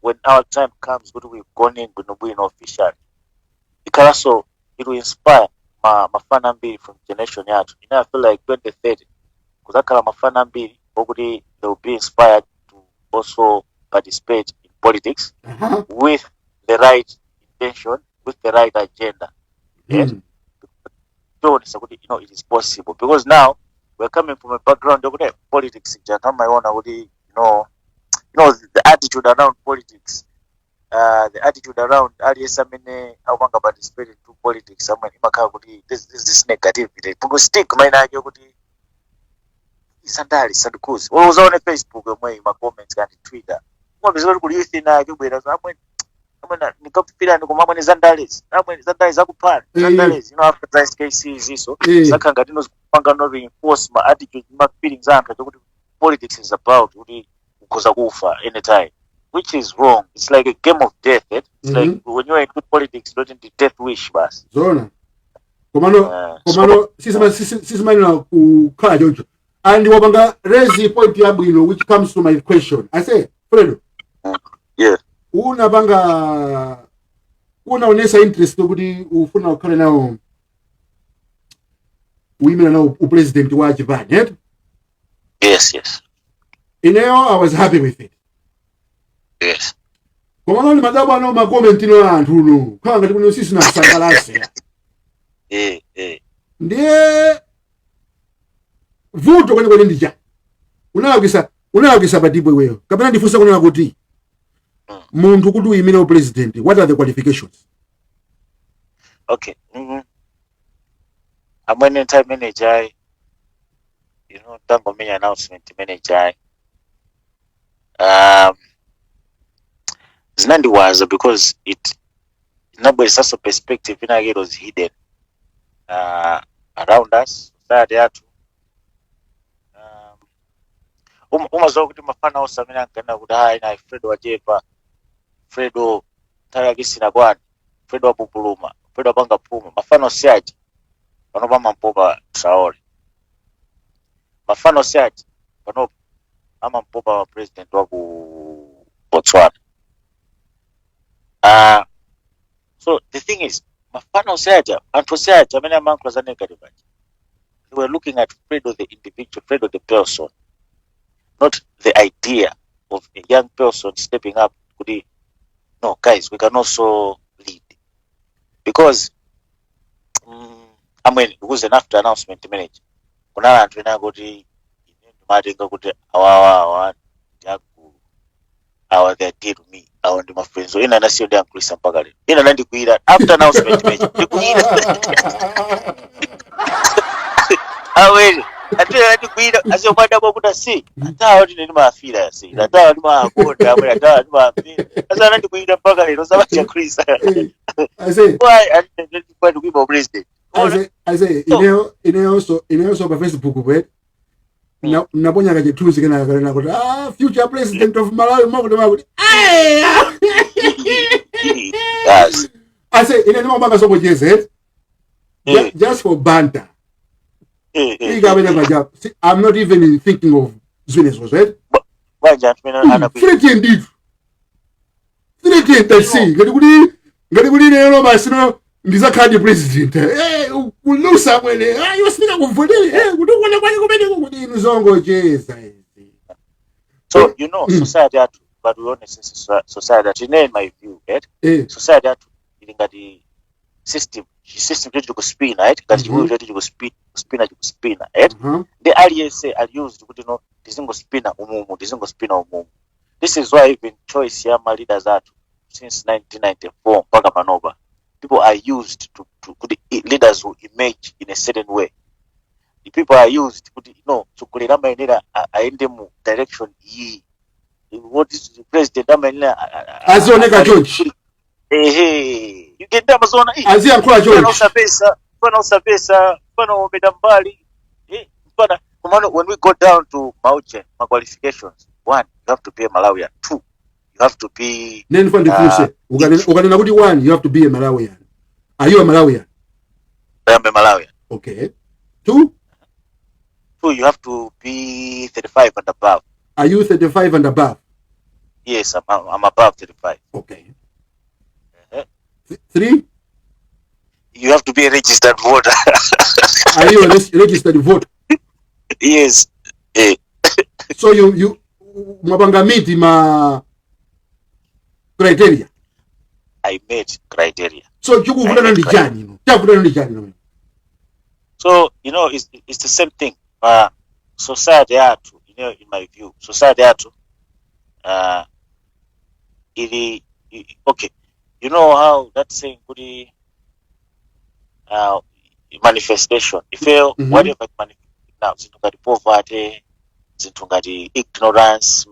Speaker 3: when our time comes kuti we've gone in bwinobwino officially, ikhalanso it will inspire ma mafana ambiri from generation yathu. I feel like 2030 kuzakhala mafana ambiri okuti they will be inspired to also participate in politics with the right intention, with the right agenda. Yes. Tionesa kuti it is possible, because now we're coming from a background yokuti politics ija kamayiona kuti the attitude around politics, the attitude around aliyense amene akupanga participate into politics amene imakhala kuti there's this negativity, because stigma ina yake yokuti isandali sandikuzi. Uzaone Facebook yomweyi, ma comments kandi Twitter, umapeza kuti kuli youth ina yake bwera amwene, amwene nikakupirani, koma amwene zandalezi, amwene zandale zakuphana, zandalezi, after za SKC ziso zakhala ngati zikupanga no reinforce ma attitude, ma feelings anthu chokuti politics is about kuti ukhoza kufa anytime, which is wrong. It's like a game of death, eh? It's like when you're into politics, not in the death wish basi.
Speaker 2: Zona, komano
Speaker 3: so,
Speaker 2: komano sisimanena kukhala choncho, and wapanga raise point yabwino, which comes to my question. I say, Fredo, unapanga unaonesa interest yokuti ufuna kukhale nawo, uyimira nawo upresident wa chipani, eti?
Speaker 3: Yes.
Speaker 2: Ineyo I was happy with it. Komano ni madabo ano ma comment ino anthu uno khala ngati kuno sisi nakusangalase. Ndiye vuto kwenikweni ndija unalakwisa patipo iweyo, kapena ndifunsa kunena kuti munthu kuti uyimire upresident, what are the qualifications?
Speaker 3: Okay. Amwene, nthawi imene ijayi, tangomenya announcement imene ijayi, zinandiwaza because it inabweresanso perspective inake. It was hidden around us, society yathu. Umazowa kuti mafana onse amene ankanena kuti hayi, nayi Fredo wachepa, Fredo nthawi yake sinakwana, Fredo wapupuluma, Fredo wapanga phuma, mafana onse aja panopa amampopa Traore. Mafana onse aja panopa amampopa president wa ku Botswana. So the thing is, mafana onse aja, anthu onse aja amene amayankhula za negative aja, they were looking at Fredo the individual, Fredo the person, not the idea of a young person stepping up kuti, "No guys, we can also lead." Because amwene, because after announcement manager kunali anthu ena kuti ine ndimatenga kuti awawa, awa ndi agulu awa, they are dear to me, awa ndi mafriends. Ena anasiyo ndiyankhulisa mpaka lero. Ena anandikwira after announcement manager, ndikwira awere ati anandikwira asiyomadabwa kuti asi atawa tine ndimafira, asi atawa ndimakonda, amwene, atawa ndimafira, asa anandikwira mpaka lero sabachakhulisa.
Speaker 2: Ase.
Speaker 3: Why? Ndikuiba president.
Speaker 2: Ase, ase, ineyonso pa Facebook pwe naponya kachithunzi kenaka kanena kuti, "Ah, future president of Malawi," makuti makuti. Ase, ine ndimapanga sokucheza just for banter. Ikapena paja. See, I'm not even thinking of zimenezo, right?
Speaker 3: Bwanji anthu mene anakwira?
Speaker 2: Threaten ndithu, threaten tasi ngati kuti lero basi, no, ndizakhala ndi president, kulusa mwene, ah, iwe sindingakuvotere, kuti kuona kwake kumeneko kuti inu zongocheza izi.
Speaker 3: So society yathu, but we honest, society yathu, ine in my view, right, society yathu ili ngati system, system chetu chikuspina, right, ngati chiwiri chetu chikuspina, kuspina, chikuspina, right? Ndi aliyense ali used kuti, no, tizingospina umumu, tizingospina umumu. This is why even choice ya ma leaders athu since 1994 mpaka panopa, people are used to kuti leaders will emerge in a certain way. The people are used kuti, no, tsogoleri amayenera aende mu direction iyi. What is the president amayenera
Speaker 2: Azioneka chonchi.
Speaker 3: Ehe, you get amazoona
Speaker 2: Aziyankhula
Speaker 3: mfana
Speaker 2: chonchi.
Speaker 3: Usapesa mfana, usapesa mfana, umeta mbali, mfana. Kumano when we go down to mauche ma qualifications, one, you have to be a Malawian. Two, you have to be
Speaker 2: Nene ndifunse, ukanena kuti one, you have to be a Malawian, are you a Malawian?
Speaker 3: I am a Malawian.
Speaker 2: Okay, two?
Speaker 3: Two, you have to be 35 and above.
Speaker 2: Are you 35 and above?
Speaker 3: Yes, I'm above 35.
Speaker 2: Okay. Three?
Speaker 3: You have to be a registered voter.
Speaker 2: Are you a registered voter?
Speaker 3: Yes.
Speaker 2: So you mwapanga meet ma criteria?
Speaker 3: I met criteria.
Speaker 2: So chikuvutana ndi chani ino? Chavutana ndi chani ino?
Speaker 3: So it's the same thing. Society yathu, in my view, society yathu ili okay, you know how that saying kuti manifestation ife, whatever it manifest now, zinthu ngati poverty, zinthu ngati ignorance,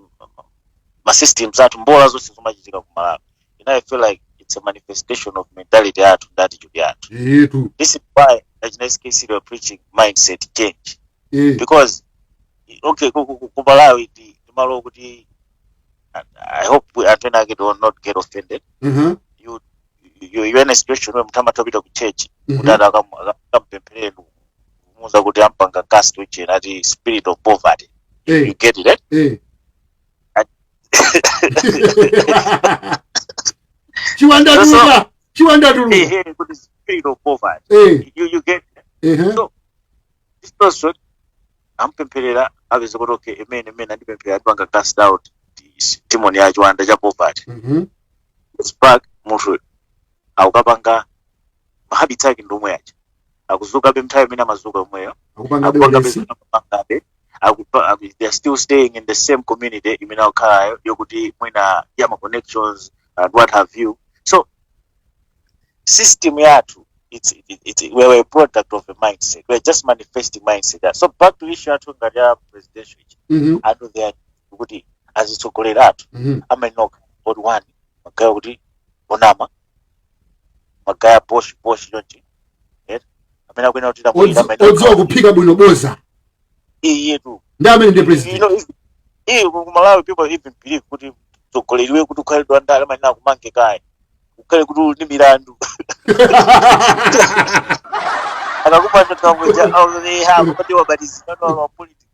Speaker 3: ma systems athu, mbola zonse zomachitika ku Malawi, I feel like it's a manifestation of mentality yathu ndi attitude yathu.
Speaker 2: Etu.
Speaker 3: This is why achina SKC were preaching mindset change, because okay, ku Malawi ndi malo kuti I hope anthu ena ake do not get offended. You're in a situation where munthu amatha kupita ku church kuti ati akampempherere, kumuwuza kuti ampanga cast which ati spirit of poverty. You get it, eh?
Speaker 2: Eh. Chiwandatuluka, chiwandatuluka.
Speaker 3: Eh, kuti spirit of poverty. You get it?
Speaker 2: Eh.
Speaker 3: So this person ampempherera, apeza kuti okay, imene andipempherera andipanga cast out demon ya chiwanda cha poverty. Spark munthu akukapanga mahabits ake ndomwe aja, akuzukabe nthawi imene amazuka omweyo,
Speaker 2: akupanga
Speaker 3: akupangabe
Speaker 2: ulesi.
Speaker 3: Amapangabe, they are still staying in the same community imene akukhalayo, yokuti mwina ya ma connections and what have you. So system yathu It's we're a product of a mindset. We're just manifesting mindset. So back to issue yathu ngati ya presidential ichi, anthu there kuti azitsogoleri athu amenoka oti one ma guy kuti onama, ma guy posh posh chonchi, right? Amene akuyenera kuti lamulira amene
Speaker 2: Odziwa kuphika bwino boza.
Speaker 3: Iyetu.
Speaker 2: Ndi amene ndiye
Speaker 3: You
Speaker 2: president.
Speaker 3: know, ku Malawi people even believe kuti mtsogoleri kuti ukhale ndale amayenera kumange kaye, ukhale kuti uli ndi milandu, akakupata kamweja kuti wabatizidwa no politics.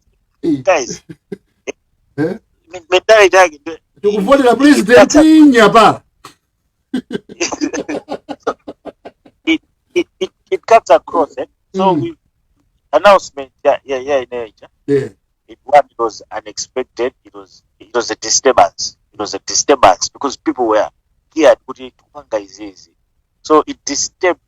Speaker 3: Guys,
Speaker 2: Eh?
Speaker 3: Mentality yake
Speaker 2: Tikuvotera president nyapala.
Speaker 3: It cuts across, eh? So we announcement, yeah, in nature, it one, it was unexpected. It was a disturbance. It was a disturbance because people were geared kuti tikupanga izizi, so it disturbed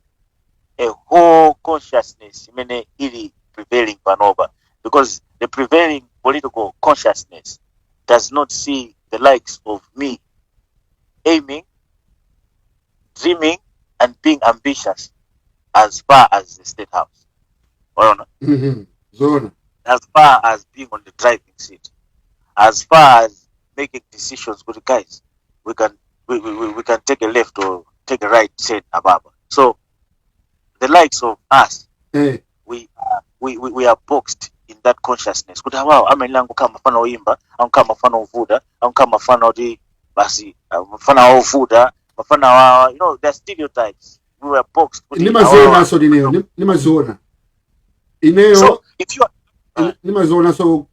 Speaker 3: a whole consciousness imene ili prevailing panopa, because the prevailing political consciousness does not see the likes of me aiming, dreaming and being ambitious as far as the State House. Waona?
Speaker 2: Zona.
Speaker 3: As far as being on the driving seat, as far as making decisions, good guys, we can we can take a left or take a right turn above. So the likes of us, we are boxed in that consciousness. Kuti awawo amene angokhala mafana oimba, angokhala mafana ovuta, angokhala mafana oti basi, mafana ovuta, mafana wa, there are stereotypes. We were boxed. Kuti
Speaker 2: Ndimazionanso ineyo, ndimaziona ineyo.
Speaker 3: So if you are
Speaker 2: Ndimazionanso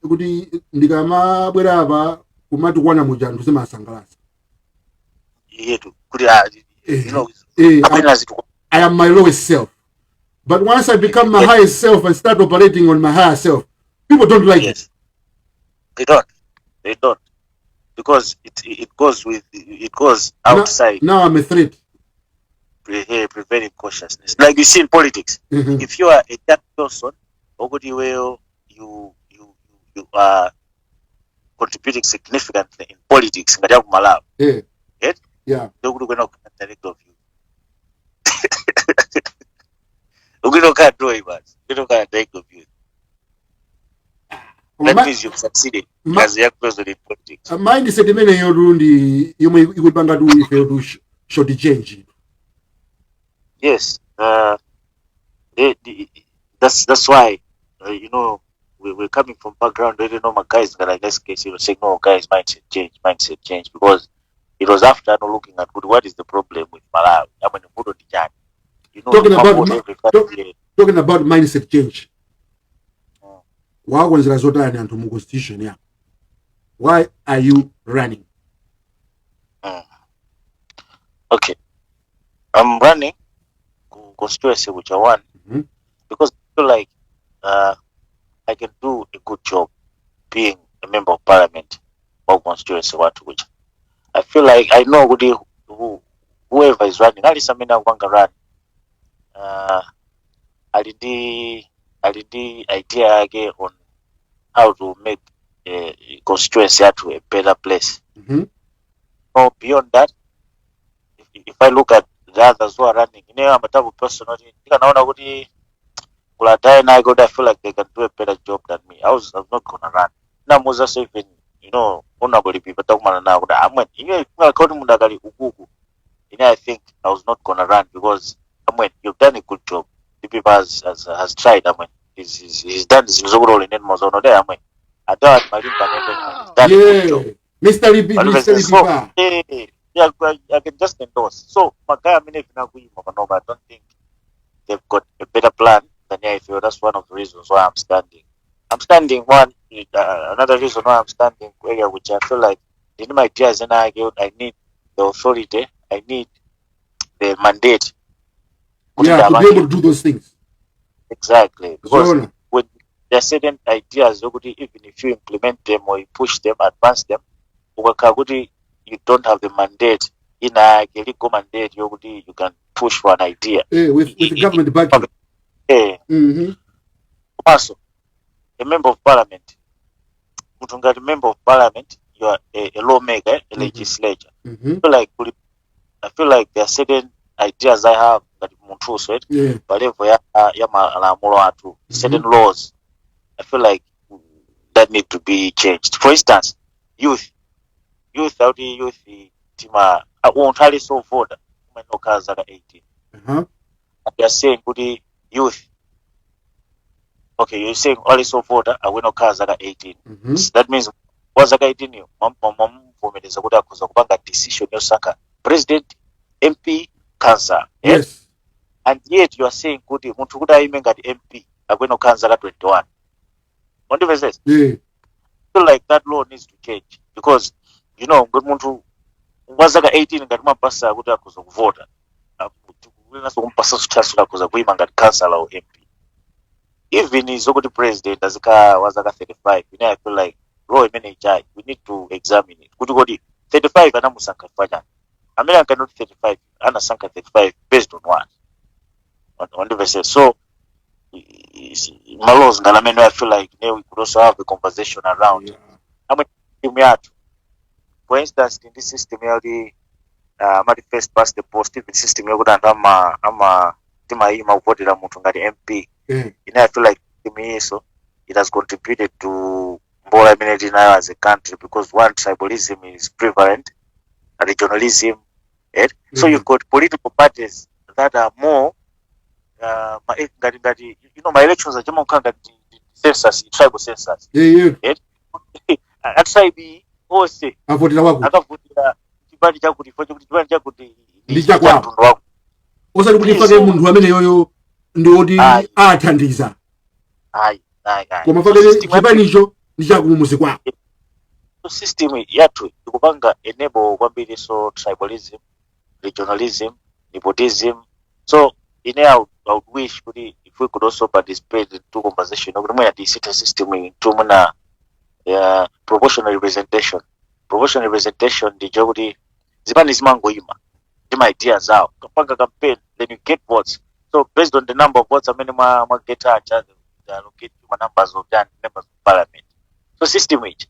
Speaker 2: kuti ndikamabwera apa kumatukwana muja anthu zimasangalatsa.
Speaker 3: Yetu kuti amene azitu
Speaker 2: I am my lowest self. But once I become my highest self and start operating on my higher self, people don't like it.
Speaker 3: Yes. They don't. They don't. Because it goes outside
Speaker 2: Now I'm a threat.
Speaker 3: Prevailing consciousness. Like you see in politics. If you are a young person, okuti iweyo you are contributing significantly in politics ngati ya ku Malawi. Yes?
Speaker 2: Yeah.
Speaker 3: Ndokuti ukuyenera kukhala director of youth. Ukuyenera kukhala doi basi. Ukuyenera kukhala director of youth. That means you've succeeded as a young person in politics.
Speaker 2: Mindset imeneyo tu ndi yomwe ikutipanga tu ifeyo tu short change.
Speaker 3: Yes, that's why we're coming from background where my guys that, like, this case, saying, "No guys, mindset change, mindset change," because it was after not looking at good, what is the problem with Malawi? I mean, vuto ndi chani?
Speaker 2: Talking about
Speaker 3: Promote every 5 years.
Speaker 2: Talking about mindset change. Wakonzera zotani anthu mu constitution yako? Why are you running?
Speaker 3: Okay, I'm running ku constituency which I want because I feel like I can do a good job being a member of parliament of constituency wathu kuja. I feel like I know kuti whoever is running, aliyense amene akupanga run, ali ndi idea yake on how to make constituency yathu a better place. No, beyond that, if I look at the others who are running, I'm a type of person oti ndikanaona kuti kuladai naye kuti I feel like they can do a better job than me, I'm not gonna run. Namuza so even honorable people takumana nawo kuti amwe iye kuti mundakali ukuku, I think I was not gonna run because amwe you've done a good job. The people has tried. Amwe he's done zinthu zokuti uli nene mazono de amwe adawa malimba nene, he's done a good job.
Speaker 2: Mr. Lipi,
Speaker 3: But
Speaker 2: Mr.
Speaker 3: so,
Speaker 2: Lipipa.
Speaker 3: Yeah, I can just endorse. So, ma guy amene vinakuima panopa, I don't think they've got a better plan than I feel. That's one of the reasons why I'm standing. I'm standing one. Another reason why I'm standing, area which I feel like in my ideas and I need the authority, I need the mandate.
Speaker 2: Yeah, to be able to do those things.
Speaker 3: Exactly. Because
Speaker 2: Zona.
Speaker 3: When there are certain ideas zokuti even if you implement them or you push them, advance them, ukakhala kuti you don't have the mandate ina yake, legal mandate yokuti you can push for an idea.
Speaker 2: With the government backing.
Speaker 3: Komanso a member of parliament, munthu ngati member of parliament, you are a lawmaker, a legislature. I feel like there are certain ideas I have ngati munthuso, right?
Speaker 2: Yeah.
Speaker 3: Pa level ya malamulo athu, certain laws I feel like that need to be changed. For instance, youth auti youth tima munthu aliso vota umene okhala zaka 18. We are saying kuti youth, okay, you're saying aliso vota akuyenera kukhala zaka 18. That means wa zaka 18 yo mwamuvomereza kuti akhoza kupanga decision yosankha president, MP, councillor, eh?
Speaker 2: Yes.
Speaker 3: And yet you are saying kuti munthu kuti ayime ngati MP akuyenera kukhala zaka 21. Wandimvetsetsa?
Speaker 2: Yeah.
Speaker 3: Feel like that law needs to change because ngati munthu wa zaka 18 ngati mwampasa kuti akhoza kuvota, kulinanso kumpasa chance kuti akhoza kuyima ngati councillor or MP, even zokuti president azikhala wa zaka 35. I feel like law imene ichayi, we need to examine it kuti kodi 35 anamusankha chifukwa chani? Amene ankanoti 35 anasankha 35 based on what? Wandimvetsetsa? So ma laws ngati amene, I feel like we could also have a conversation around system yathu. For instance, ndi system yakuti amati first past the post, even system yakuti anthu ama timayima kuvotera munthu ngati MP. I feel like system iyiso, it has contributed to mbola imene tinayo as a country because, one, tribalism is prevalent, regionalism, right? So you've got political parties that are more ngati ma elections achimakhala ngati census, tribal census. A tribe onse
Speaker 2: avotera wako.
Speaker 3: Akavotera chipani chakuti ifo chakuti chipani chakuti
Speaker 2: Ndi chakwawo.
Speaker 3: Mtundu wako.
Speaker 2: Osati kuti fake munthu amene yoyo ndi woti
Speaker 3: Ayi.
Speaker 2: athandiza,
Speaker 3: Ayi.
Speaker 2: koma fake
Speaker 3: System
Speaker 2: chipanicho ndi chakumuzi kwawo.
Speaker 3: System yathu ikupanga enable kwambiri, so tribalism, regionalism, nepotism. So ine I would wish kuti if we could also participate into conversation kuti mwina tisinthe system iyi into mwina proportional representation. Proportional representation ndicho kuti zipani zimangoyima ndi ma ideas awo, kapanga campaign, then you get votes. So based on the number of votes amene mwa get aja, they allocate you ma numbers of the members of parliament. So system ichi,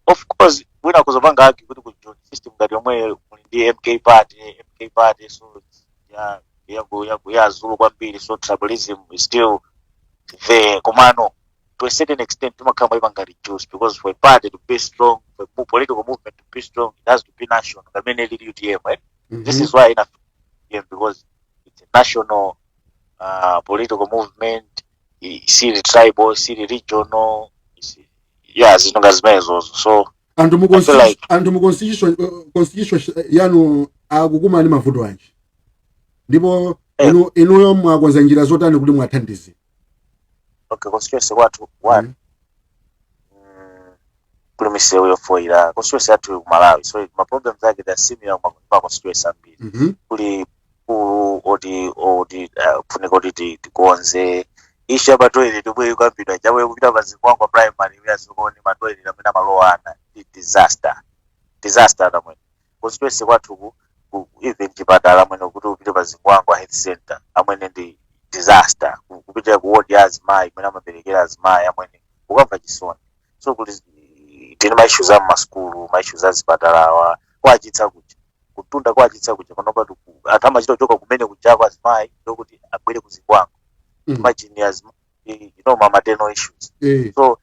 Speaker 3: of course, wina kuzopanga argue kuti ku system ngati yomwe muli ndi MK Party, MK Party, so ya ya Zulu kwambiri, so tribalism is still there. Komano to a certain extent timakhala mwayipanga reduce because for a party to be strong, for a political movement to be strong, it has to be national, pamene lili UTM, right? This is why ina UTM, because it's a national political movement, sili tribal, sili regional, yeah, zinthu ngati zimenezozo. So
Speaker 2: Anthu mu
Speaker 3: I feel like-
Speaker 2: anthu mu constitution yanu akukumana ndi mavuto anji, ndipo inuyo mwakonza njira zotani kuti mwathandize?
Speaker 3: Okay, constituency kwathu, one, kuli misewu yofoira. Constituency yathu ku Malawi, so ma problems ake, they are similar ma constituency ambiri. Kuli kulu oti kufunika kuti tikonze issue ya matoilet omwe ikambidwa chamwe kupita pa Zingwangwa Primary, uyazikuoni matoilet amene amalowa ana ndi disaster, disaster amwene. Constituency kwathu even chipatala amwene, kuti upite pa Zingwangwa Health Center amwene ndi disaster. Kupitira ku ward ya azimayi kumene amaberekera azimayi amwene, ukamva chisoni. So kuli tini ma issues a mmasukulu, ma issues a zipatalawa, kwachitsa kuja kutunda, kwachitsa kuja panopa anthu amachita kuchoka kumene kujako azimayi ndokuti abwere ku Zingwangwa. Imagine azimayi, ma maternal issues. So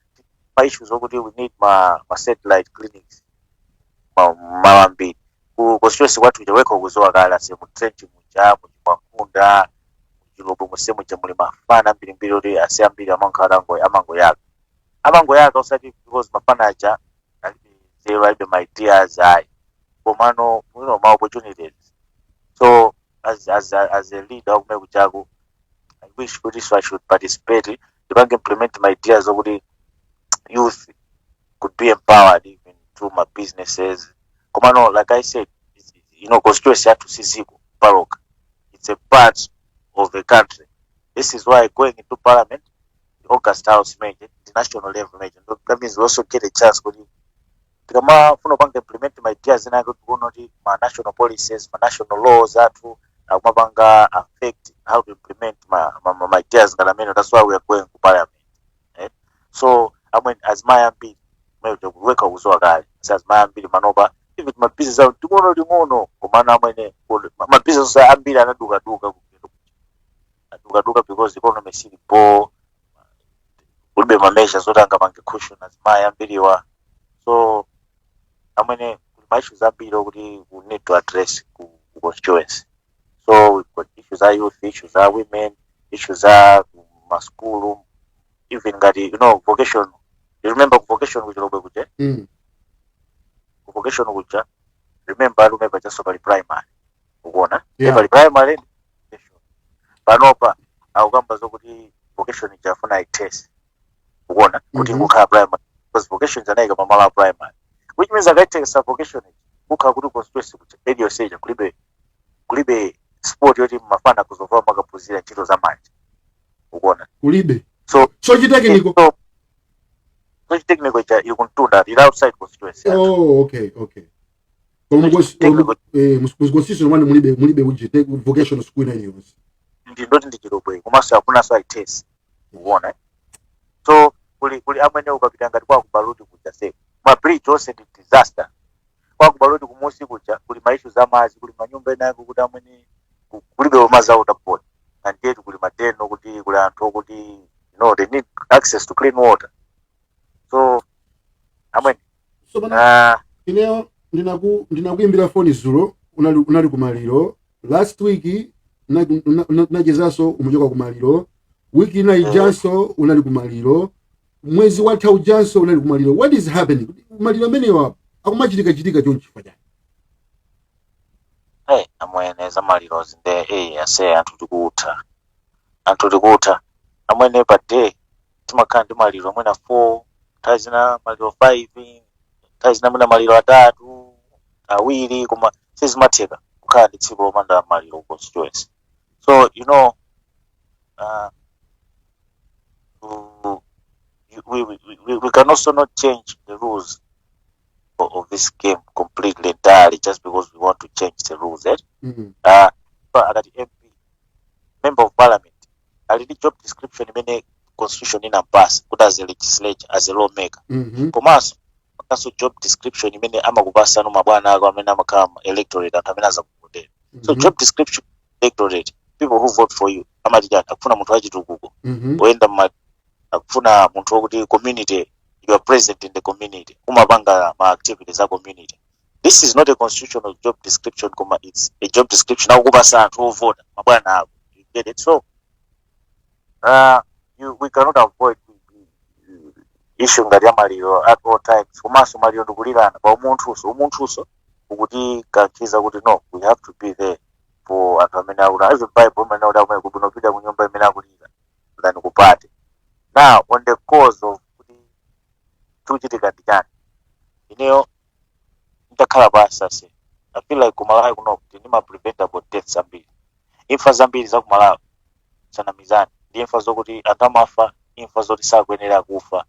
Speaker 3: ma issues okuti we need ma satellite clinics malo ambiri ku constituency kwathu kuja. Wekha ukuzowa kale ase mu trench muja, muchimwakunda, muchilobo muse muja muli mafana ambirimbiri oti ase ambiri amankhala amangoyaka, amangoyaka, osati because mafana aja alibe nzeru, alibe ma ideas, ayi, komano ma opportunities. So as a leader wakumene kujaku, I wish kuti so I should participate, ndipange implement my ideas okuti youth could be empowered even through my businesses. Komano like I said, constituency yathu siziko paloka, it's a part of the country. This is why going into parliament, the august house major, the national level major, that means we also get a chance kuti tikamafuna kupanga implement my ideas ena kuti kuona kuti ma national policies, ma national laws athu akumapanga affect how to implement ma ideas ngati amene. That's why we are going to parliament, eh? So amwe azimayi ambiri wekha kuzowa kale si azimayi ambiri manopa, even mabizinesi awo ting'ono ting'ono, komano amwene mabizinesi ambiri anadukaduka. Kaduka because economy sili bo, kulibe ma measures oti angapange cushion azimayi ambiriwa. So amwene, kuli ma issues ambiri okuti we need to address ku constituency. So we've got issues za youth, issues za women, issues za maskulu, even ngati vocation. You remember ku vocation ku Chilobwe kuja?
Speaker 2: Mm.
Speaker 3: Ku vocation kuja, remember alume pachaso pali primary, ukuona?
Speaker 2: Yeah.
Speaker 3: Pali primary ndi vocation. Panopa akukamba zokuti vocation ijafuna itest, ukuona, kuti kukhala primary, because vocation zanayika pamalo a primary, which means akaitesa vocation ija, kukhala kuti constituency kuja bedi yonse ija kulibe sport yoti mafana kuzova makaphunzira ntchito za manja, ukuona?
Speaker 2: Kulibe.
Speaker 3: So
Speaker 2: So chitechnical.
Speaker 3: So chitechnical ija ili kuntunda, ili outside constituency yathu.
Speaker 2: Oh, okay. Koma
Speaker 3: Technical.
Speaker 2: Mu constitution mwanu mulibe uje vocational school ina iliyonse?
Speaker 3: Ndi ndoti ndi Chilobwe, komanso hakunanso aitesi, ukuona, eh? So kuli amwene, ukapita ngati kwa kubaluti kuja, se ma bridge onse ndi disaster. Kwa kubaluti kumusi kuja kuli ma issues amazi, kuli manyumba ena ake kuti amwene kulibe madzi a water board, and yet kuli mateno kuti kuli anthu okuti they need access to clean water. So amwene,
Speaker 2: So pana ineyo ndinakuimbira foni zulo, unali kumaliro. Last week nachezanso, umuchoka kumaliro. Wiki ina ijanso unali kumaliro. Mwezi watha ujanso unali kumaliro. What is happening? Maliro amenewa akumachitika chitika chonchi chifukwa chani?
Speaker 3: Hey, amwene, za malirozi nde ase anthu tikutha, anthu tikutha amwene. Pa day timakhala ndi maliro mwina 4, nthawi zina maliro 5, nthawi zina mwina maliro atatu, awiri, koma sizimatheka kukhala ndi tsiku lopanda maliro ku constituency. So we can also not change the rules of this game completely, entirely, just because we want to change the rules, eh?
Speaker 2: Mm.
Speaker 3: But akati MP, member of parliament, ali ndi job description imene constitution inampasa kuti as a legislature, as a lawmaker. Komanso pakanso job description imene amakupasano mabwana ako amene amakhala ma electorate, anthu amene azakuvotera. So job description, electorate, people who vote for you, amati chani? Akufuna munthu wachitukuko, oyenda mma, akufuna munthu wokuti community, you are present in the community, umapanga ma activities a community. This is not a constitutional job description, koma it's a job description akukupasa anthu ovota, mabwana ako. You get it? So we cannot avoid issue ngati ya maliro at all times. Komanso maliro ndikulirana pa umunthuso, umunthuso ukuti kankhiza kuti no, we have to be there for anthu amene akula. Even Bible imene kuti amene kubwino kupita ku nyumba imene akulira than kupate. Now, on the cause of kuti chikuchitika ndi chani, ineyo nditakhala pasi ase, I feel like kumalawi kuno tili ma preventable deaths ambiri. Imfa zambiri za kumalawi, sanamizani, ndi imfa zokuti anthu amafa imfa zoti sakuyenera kufa,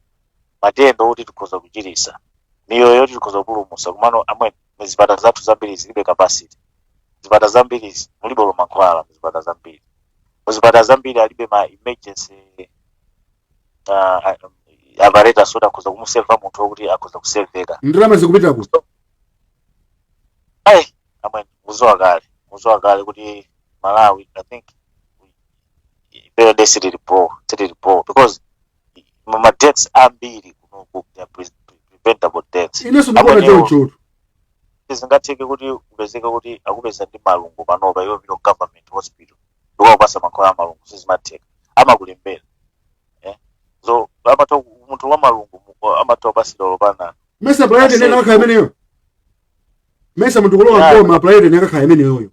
Speaker 3: matenda oti tikhoza kuchirisa, miyoyo yoti tikhoza kupulumutsa. Komano amwene, mizipatala zathu zambiri zilibe capacity. Zipatala zambiri mulibe mankhwala, muzipatala zambiri, muzipatala zambiri alibe ma emergency apparatus oti akhoza kumuseva munthu wokuti akhoza kuseveka.
Speaker 2: Ndalama zikupita kuti?
Speaker 3: Ai amwene, muzowa kale kuti Malawi, I think ifeyo nde sitilipo because ma deaths ambiri kunoku, they are preventable deaths.
Speaker 2: Inenso ndikuona
Speaker 3: Amwenewo,
Speaker 2: chonchotu.
Speaker 3: Sizingatheke kuti upezeke kuti akupeza ndi malungo panopa, iwe pita ku government hospital ndikukapasa mankhwala a malungo. Sizimatheka, amakulembera, eh? So amatha munthu wa malungu amatha kupasira lopana.
Speaker 2: Mesa priority nene akakhala imeneyo? Mesa munthu kulowa koma priority nene akakhala imeneyoyo?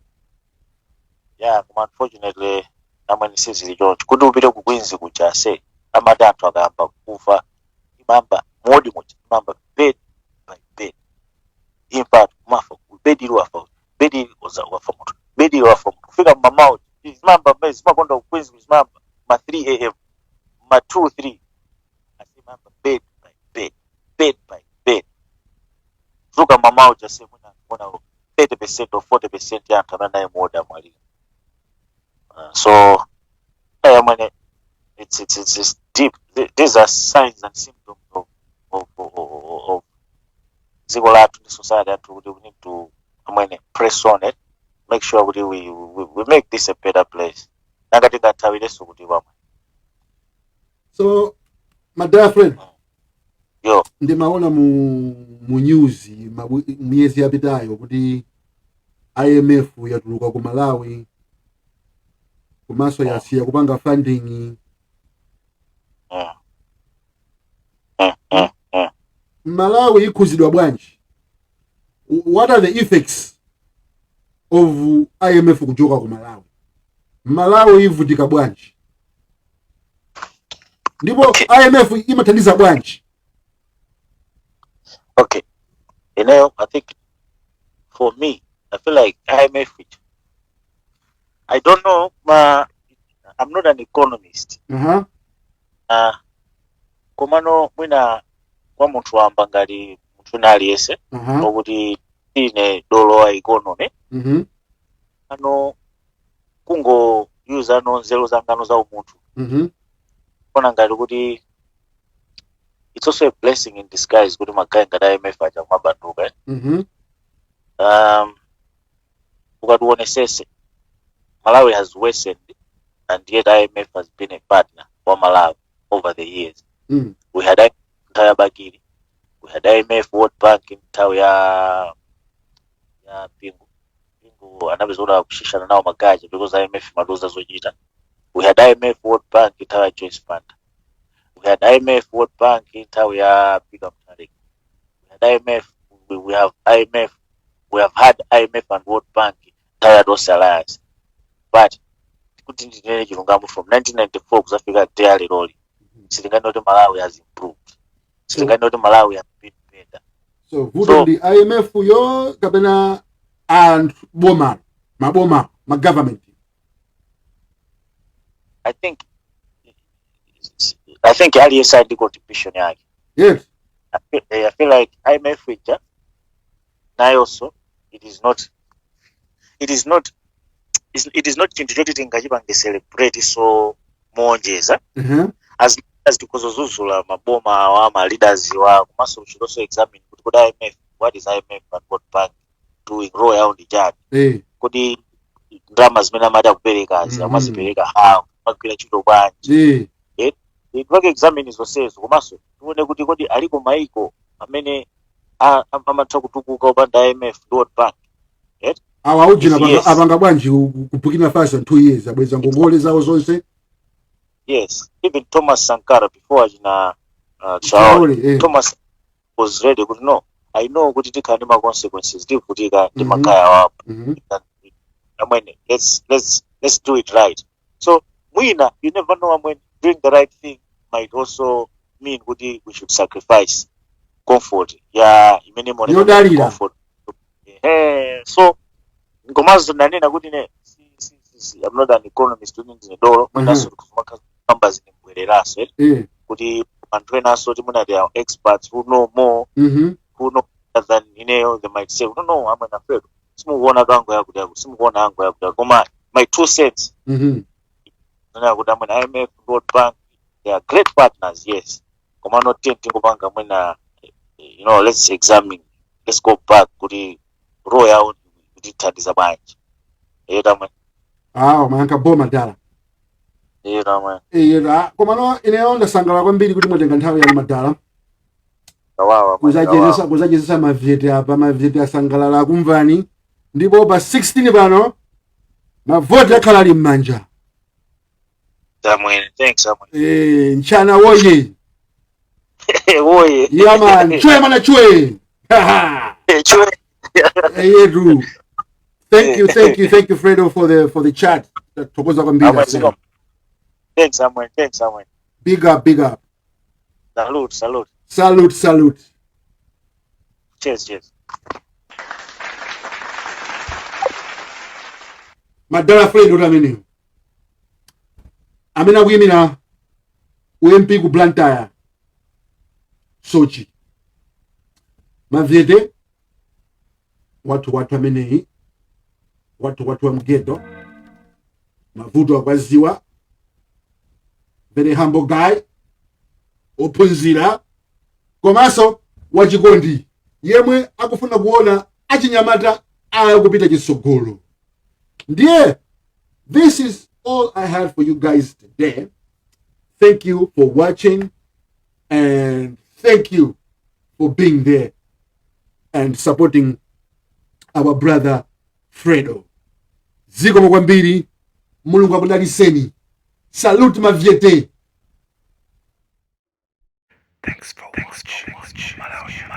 Speaker 3: Yeah, koma unfortunately amwene, sizili choncho. Kuti upite ku Queens kuja ase, amati anthu akayamba kufa, imamba modi muja, imamba bed by bed. Imfa kumafa bed ili, wafa bed ili, wafa munthu bed ili, wafa munthu, kufika mmamawa zimamba mmene zimakonda ku Queens, zimamba ma 3 a.m., ma 2, 3, asimamba bed by bed, bed by bed. Zuka mamawa jase, mwina kuona 30% or 40% ya anthu amene anali muwodi amwalira. So hey, amwene, it's deep. These are signs and symptoms of dziko lathu ndi society yathu, kuti we need to, amwene, press on it, make sure kuti we make this a better place. Nanga tingathawirenso kuti pamwe?
Speaker 2: So my dear friend,
Speaker 3: Yo.
Speaker 2: Ndimaona mu news miyezi yapitayo kuti IMF yatuluka ku Malawi, komanso yasiya kupanga funding. Malawi ikhuzidwa bwanji? What are the effects of IMF kuchoka ku Malawi? Malawi ivutika bwanji? Ndipo IMF imathandiza bwanji?
Speaker 3: Okay, I think for me, I feel like IMF, I don't know, ma I'm not an economist. Komano mwina kwa munthu wamba ngati munthu wina aliyense okuti ine dolo wa economy, ano kungo use ano nzeru zangano za umunthu, kona ngati kuti it's also a blessing in disguise kuti ma guy ngati IMF aja kumabanduka, eh? Ukationesese, Malawi has worsened and yet IMF has been a partner wa Malawi over the years. We had IMF nthawi ya Bakili, we had IMF, World Bank nthawi ya Bingu. Bingu anapeza kuti akushishana nawo magaji because IMF matuza zochita. We had IMF, World Bank nthawi ya Joyce Banda. We had IMF, World Bank nthawi ya Peter Mutharika. We had IMF, we have IMF, we have had IMF and World Bank nthawi ya Tonse Alliance. But kuti ndinene chilungamo, from 1994 kuzafika day leroli, sitingani kuti Malawi has improved, sitingani kuti Malawi has been better.
Speaker 2: So vuto
Speaker 3: So
Speaker 2: ndi IMF yo kapena anthu, boma, maboma, ma government?
Speaker 3: I think aliyense ali ndi contribution yake. I feel like IMF ija nayonso it is not chinthu choti tingachipange celebrate so moonjeza, as tikozozuzula maboma awa, ma leaders wa. Komanso we should also examine kuti IMF, what is IMF and World Bank doing? Role yawo ndi chani? Kuti ndalama zimene amati akuperekazi, amazipereka how? Amagwira ntchito bwanji? Tipange examine zonsezo, komanso tione kuti kodi aliko maiko amene amatha kutukuka opanda IMF ndi World Bank?
Speaker 2: Awa aujina
Speaker 3: Yes.
Speaker 2: apanga bwanji ku Burkina Faso in 2 years abweza ngongole zawo zonse?
Speaker 3: Yes, even Thomas Sankara before achina Traore.
Speaker 2: Traore, eh.
Speaker 3: Thomas was ready kuti, "No, I know kuti tikhala ndi ma consequences, tivutika ndi makaya awapo, amwene, let's do it right." So mwina, you never know, amwene, doing the right thing might also mean kuti we should sacrifice comfort ya imene imaoneka ngati
Speaker 2: Yodalira.
Speaker 3: comfort. So ngomazo ndanena kuti ne si, I'm not an economist kuti ndine dolo, mwinaso kumakamba zinembwereraso, eh? Kuti anthu enaso kuti mwina they are experts who know more, who know better than ineyo, they might say, No, I'm afraid simukuona kango yakuti yakuti, simukuona ango yakuti yakuti." Koma my two cents, nena kuti amwene, IMF, World Bank, they are great partners, yes, koma not tingopanga mwina, let's examine, let's go back kuti role yawo kuti ithandiza bwanji, eh tamwe.
Speaker 2: Ah, mayankha boma dala.
Speaker 3: Eh tamwe.
Speaker 2: Eh, komano ineyo ndasangalala kwambiri kuti mwatenga nthawi yanu, madala,
Speaker 3: Kawawa.
Speaker 2: Kuzachezesa mavyete apa. Mavyete asangalala akumvani, ndipo pa 16 pano mavoti akhala ali m'manja.
Speaker 3: Tamwe, thanks amwe.
Speaker 2: Eh, nchana woye.
Speaker 3: Woye.
Speaker 2: Yeah man, chwe mana chwe.
Speaker 3: Chwe.
Speaker 2: Yedu, thank you, thank you, thank you, Fredo, for the chat. Thokoza kwambiri.
Speaker 3: Amwe.
Speaker 2: Asena.
Speaker 3: Thanks amwe, thanks amwe.
Speaker 2: Big up, big up.
Speaker 3: Salute, salute.
Speaker 2: Salute, salute.
Speaker 3: Cheers, cheers.
Speaker 2: Madala Fredo kuti amenewo amene akuyimira uMP ku Blantyre, Soche. Mavyete wathu wathu ameneyi, wathu wathu wa mgedo, mavuto akwaziwa, very humble guy, ophunzira komanso wachikondi, yemwe akufuna kuona achinyamata akupita chitsogolo. Ndiye this is all I had for you guys today. Thank you for watching and thank you for being there and supporting our brother Fredo. Zikomo kwambiri, Mulungu akudaliseni. Salute mavyete.
Speaker 1: Thanks for watching. Malawian.